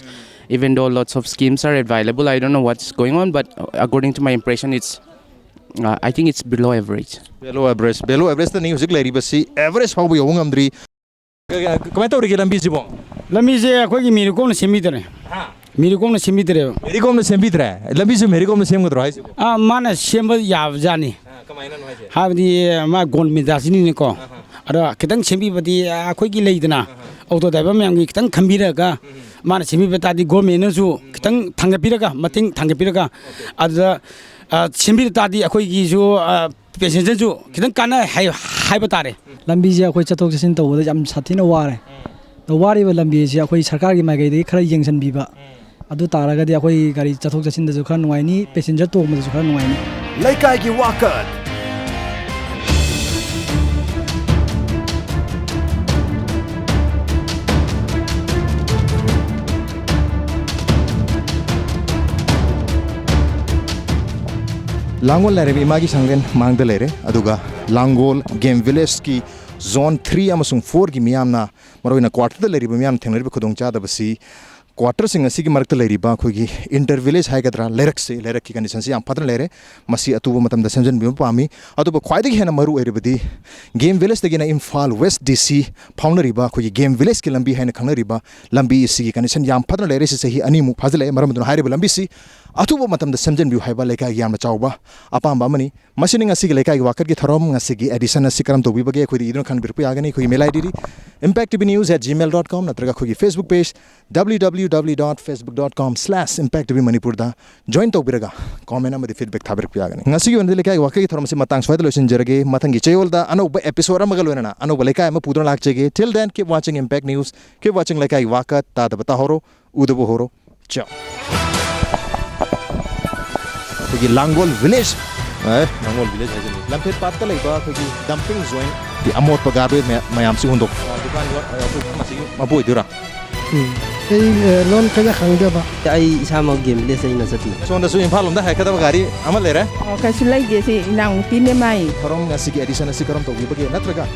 Even though lots of schemes are available, I don't know what's going on. But, uh, according to my impression, it's uh, I think it's below average. Below average, below average ꯇꯅꯤ ꯍꯧꯖꯤꯛ ꯂꯩꯔꯤꯕꯁꯤ, average ꯐꯥꯎꯕ ꯌꯧꯕ ꯉꯝꯗ꯭ꯔꯤ꯫ ꯀ- ꯀ- ꯀꯃꯥꯏꯅ ꯇꯧꯔꯤꯒꯦ ꯂꯝꯕꯤꯁꯤꯕꯣ? ꯂꯝꯕꯤꯁꯦ ꯑꯩꯈꯣꯏꯒꯤ ꯃꯦꯔꯤꯀꯣꯝꯅ ꯁꯦꯝꯕꯤꯗꯔꯦ꯫ ꯍꯥ? ꯃꯦꯔꯤ ꯀꯣꯝꯅ ꯁꯦꯝꯕꯤꯗ꯭ꯔꯦꯕ꯫ ꯃꯦꯔꯤ ꯀꯣꯝꯅ ꯁꯦꯝꯕꯤꯗ꯭ꯔꯦ? ꯂꯝꯕꯤꯁꯨ ꯃꯦꯔꯤ ꯀꯣꯝꯅ ꯁꯦꯝꯒꯗ꯭ꯔꯣ ꯍꯥꯏꯁꯤꯕꯣ? ꯑꯥ, ꯃꯥꯅ ꯁꯦꯝꯕ ꯌꯥꯕꯖꯥꯠꯅꯤ꯫ ꯑꯥ, ꯀꯃꯥꯏꯅꯅꯣ ꯍꯥꯏꯁꯦ? ꯍꯥꯏꯕꯗꯤ ꯃꯥ ꯒꯣꯜ ꯃꯦꯗꯥꯁꯤꯅꯤꯅꯦꯀꯣ꯫ ꯑꯗꯣ ꯈꯤꯇꯪ ꯁꯦꯝꯕꯤꯕꯗꯤ ꯑꯩꯈꯣꯏꯒꯤ ꯂꯩꯗꯅ, ꯑꯣꯇꯣ ꯗ꯭ꯔꯥꯏꯚꯔ ꯃꯌꯥꯝꯒꯤ ꯈꯤꯇꯪ ꯈꯟꯕꯤꯔꯒ, ꯃꯥꯅ ꯁꯦꯝꯕꯤꯕ ꯇꯥꯔꯗꯤ ꯒꯣꯔꯃꯦꯟꯅꯁꯨ ꯈꯤꯇꯪ ꯊꯥꯡꯒꯠꯄꯤꯔꯒ, ꯃꯇꯦꯡ ꯊꯥꯡꯒꯠꯄꯤꯔꯒ, ꯑꯗꯨꯗ, ꯑ, ꯁꯦꯝꯕꯤꯕ ꯇꯥꯔꯗꯤ ꯑꯩꯈꯣꯏꯒꯤꯁꯨ, ꯑ, ꯄꯦꯁꯦꯟꯖꯔꯁꯨ ꯈꯤꯇꯪ ꯀꯥꯟꯅꯩ ꯍꯥꯏ-, ꯍꯥꯏꯕ ꯇꯥꯔꯦ꯫ ꯂꯝꯕꯤꯁꯦ ꯑꯩꯈꯣꯏ ꯆꯠꯊꯣꯛ ꯆꯠꯁꯤꯟ ꯇꯧꯕꯗ ꯌꯥꯝ ꯁꯥꯊꯤꯅ ꯋꯥꯔꯦ꯫ ꯑꯗꯣ ꯋꯥꯔꯤꯕ ꯂꯝꯕꯤ ꯑꯁꯤ ꯑꯩꯈꯣꯏ ꯁꯔꯀꯥꯔꯒꯤ ꯃꯥꯏꯀꯩꯗꯒꯤ ꯈꯔ ꯌꯦꯡꯁꯤꯟꯕꯤꯕ, ꯑꯗꯨ ꯇꯥꯔꯒꯗꯤ ꯑꯩꯈꯣꯏ ꯒꯥꯔꯤ ꯆꯠꯊꯣꯛ ꯆꯠꯁꯤꯟꯗꯁꯨ ꯈꯔ ꯅꯨꯡꯉꯥꯏꯅꯤ, ꯄꯦꯁꯦꯟꯖꯔ ꯇꯣꯡꯕꯗꯁꯨ ꯈꯔ ꯅꯨꯡꯉꯥꯏꯅꯤ꯫ ꯂꯩꯀꯥꯏꯒꯤ ꯋꯥꯀꯠ꯫ ꯂꯥꯡꯒꯣꯜ ꯂꯥꯏꯔꯦꯝꯕꯤ ꯏꯃꯥꯒꯤ ꯁꯪꯂꯦꯟ ꯃꯥꯡꯗ ꯂꯩꯔꯦ, ꯑꯗꯨꯒ ꯂꯥꯡꯒꯣꯜ ꯒꯦꯝ ꯚꯤꯂꯦꯖꯀꯤ ꯖꯣꯟ ꯊ꯭ꯔꯤ ꯑꯃꯁꯨꯡ ꯐꯣꯔꯒꯤ ꯃꯤꯌꯥꯝꯅ, ꯃꯔꯨꯑꯣꯏꯅ ꯀ꯭ꯋꯥꯇꯔꯗ ꯂꯩꯔꯤꯕ ꯃꯤꯌꯥꯝꯅ ꯊꯦꯡꯅꯔꯤꯕ ꯈꯨꯗꯣꯡꯆꯥꯗꯕꯁꯤ, ꯀ꯭ꯋꯥꯇꯔꯁꯤꯡ ꯑꯁꯤꯒꯤ ꯃꯔꯛꯇ ꯂꯩꯔꯤꯕ ꯑꯩꯈꯣꯏꯒꯤ ꯏꯟꯇꯔ ꯚꯤꯂꯦꯖ ꯍꯥꯏꯒꯗ꯭ꯔꯥ, ꯂꯩꯔꯛꯁꯦ, ꯂꯩꯔꯛꯀꯤ ꯀꯟꯗꯤꯁꯟꯁꯤ ꯌꯥꯝ ꯐꯠꯇꯅ ꯂꯩꯔꯦ꯫ ꯃꯁꯤ ꯑꯊꯨꯕ ꯃꯇꯝꯗ ꯁꯦꯝꯖꯤꯟꯕꯤꯕ ꯄꯥꯝꯃꯤ꯫ ꯑꯗꯨꯕꯨ ꯈ꯭ꯋꯥꯏꯗꯒꯤ ꯍꯦꯟꯅ ꯃꯔꯨ ꯑꯣꯏꯔꯤꯕꯗꯤ ꯒꯦꯝ ꯚꯤꯂꯦꯖꯇꯒꯤꯅ ꯏꯝꯐꯥꯜ ꯋꯦꯁ ꯗꯤ ꯁꯤ ꯐꯥꯎꯅꯔꯤꯕ ꯑꯩꯈꯣꯏꯒꯤ ꯒꯦꯝ ꯚꯤꯂꯦꯖꯀꯤ ꯂꯝꯕꯤ ꯍꯥꯏꯅ ꯈꯪꯅꯔꯤꯕ ꯂꯝꯕꯤ ꯑꯁꯤꯒꯤ ꯀꯟꯗꯤꯁꯟ ꯌꯥꯝ ꯐꯠꯇꯅ ꯂꯩꯔꯦ꯫ ꯁꯤ ꯆꯍꯤ ꯑꯅꯤꯃꯨꯛ ꯐꯥꯖꯤꯜꯂꯛꯑꯦ꯫ ꯃꯔꯝ ꯑꯗꯨꯅ ꯍꯥꯏꯔꯤꯕ ꯂꯝꯕꯤꯁꯤ ꯑꯊꯨꯕ ꯃꯇꯝꯗ ꯁꯦꯝꯖꯤꯟꯕꯤꯌꯨ ꯍꯥꯏꯕ ꯂꯩꯀꯥꯏꯒꯤ ꯌꯥꯝꯅ ꯆꯥꯎꯕ ꯑꯄꯥꯝꯕ ꯑꯃꯅꯤ꯫ ꯃꯁꯤꯅꯤ ꯉꯁꯤꯒꯤ ꯂꯩꯀꯥꯏꯒꯤ ꯋꯥꯀꯠꯀꯤ ꯊꯧꯔꯝ꯫ ꯉꯁꯤꯒꯤ ꯑꯦꯗꯤꯁꯟ ꯑꯁꯤ ꯀꯔꯝ ꯇꯧꯕꯤꯕꯒꯦ? ꯑꯩꯈꯣꯏꯗ ꯏꯗꯨꯅ ꯈꯪꯕꯤꯔꯛꯄ ꯌꯥꯒꯅꯤ꯫ ꯑꯩꯈꯣꯏꯒꯤ email I ꯗꯤꯗꯤ impact t v news at gmail dot com ꯅꯠꯇ꯭ꯔꯒ ꯑꯩꯈꯣꯏꯒꯤ Facebook page w w w dot facebook dot com slash impact t v manipur ꯗ join ꯇꯧꯕꯤꯔꯒ comment ꯑꯃꯗꯤ feedback ꯊꯥꯕꯤꯔꯛꯄ ꯌꯥꯒꯅꯤ꯫ ꯉꯁꯤꯒꯤ ꯑꯣꯏꯅꯗꯤ ꯂꯩꯀꯥꯏꯒꯤ ꯋꯥꯀꯠꯀꯤ ꯊꯧꯔꯝ ꯑꯁꯤ ꯃꯇꯥꯡ ꯁ꯭ꯋꯥꯏꯗ ꯂꯣꯏꯁꯤꯟꯖꯔꯒꯦ꯫ ꯃꯊꯪꯒꯤ ꯆꯌꯣꯜꯗ ꯑꯅꯧꯕ episode ꯑꯃꯒ ꯂꯣꯏꯅꯅ ꯑꯅꯧꯕ ꯂꯩꯀꯥꯏ ꯑꯃ ꯄꯨꯗꯨꯅ ꯂꯥꯛꯆꯒꯦ꯫ Till then, keep watching Impact News, keep watching ꯂꯩꯀꯥꯏꯒꯤ ꯋꯥꯀꯠ꯫ ꯇꯥꯗꯕ ꯇꯥꯍꯧꯔꯣ, ꯎꯗꯕ ꯍꯧꯔꯣ꯫ ꯆꯥꯎ꯫ ꯑꯩꯈꯣꯏꯒꯤ ꯂꯥꯡꯒꯣꯜ ꯚꯤꯂꯦꯖ, ꯑꯦ, ꯂꯥꯡꯒꯣꯜ ꯚꯤꯂꯦꯖ ꯍꯥꯏꯖꯅꯤꯡꯉꯤ꯫ ꯂꯝꯐꯦꯜ ꯄꯥꯠꯇ ꯂꯩꯕ ꯑꯩꯈꯣꯏꯒꯤ dumping zone꯫ ꯑꯃꯣꯠꯄ garbage ꯃꯌꯥꯝ-, ꯃꯌꯥꯝꯁꯤ ꯍꯨꯟꯗꯣꯛ-, ꯑ, ꯗꯨꯀꯥꯟꯒꯤ, ꯑ, ꯑꯩꯈꯣꯏ ꯃꯐꯝ ꯑꯁꯤꯒꯤ ꯃꯄꯨ ꯑꯣꯏꯗꯣꯏꯔꯥ? ꯎꯝ꯫ ꯑꯩ, ꯑ, ꯂꯣꯟ ꯀꯌꯥ ꯈꯪꯗꯕ꯫ ꯑꯩ ꯏꯁꯥꯃꯛ ꯒꯦꯝ ꯚꯤꯂꯦꯖꯇꯩꯅ ꯆꯠꯄꯅꯤ꯫ ꯁꯣꯝꯗꯁꯨ ꯏꯝꯐꯥꯜ ꯂꯣꯝꯗ ꯍꯥꯏꯒꯗꯕ ꯒꯥꯔꯤ ꯑꯃ ꯂꯩꯔꯦ꯫ ꯑꯣ, ꯀꯩꯁꯨ ꯂꯩꯇꯦ, ꯁꯤ ꯏꯅꯥꯎꯅꯨꯄꯤꯅꯦ ꯃꯥꯏ꯫ ꯊꯧꯔꯝ ꯉꯁꯤꯒꯤ edition ꯑꯁꯤ ꯀꯔꯝ ꯇꯧꯕꯤꯕꯒꯦ? ꯅꯠꯇ꯭ꯔꯒ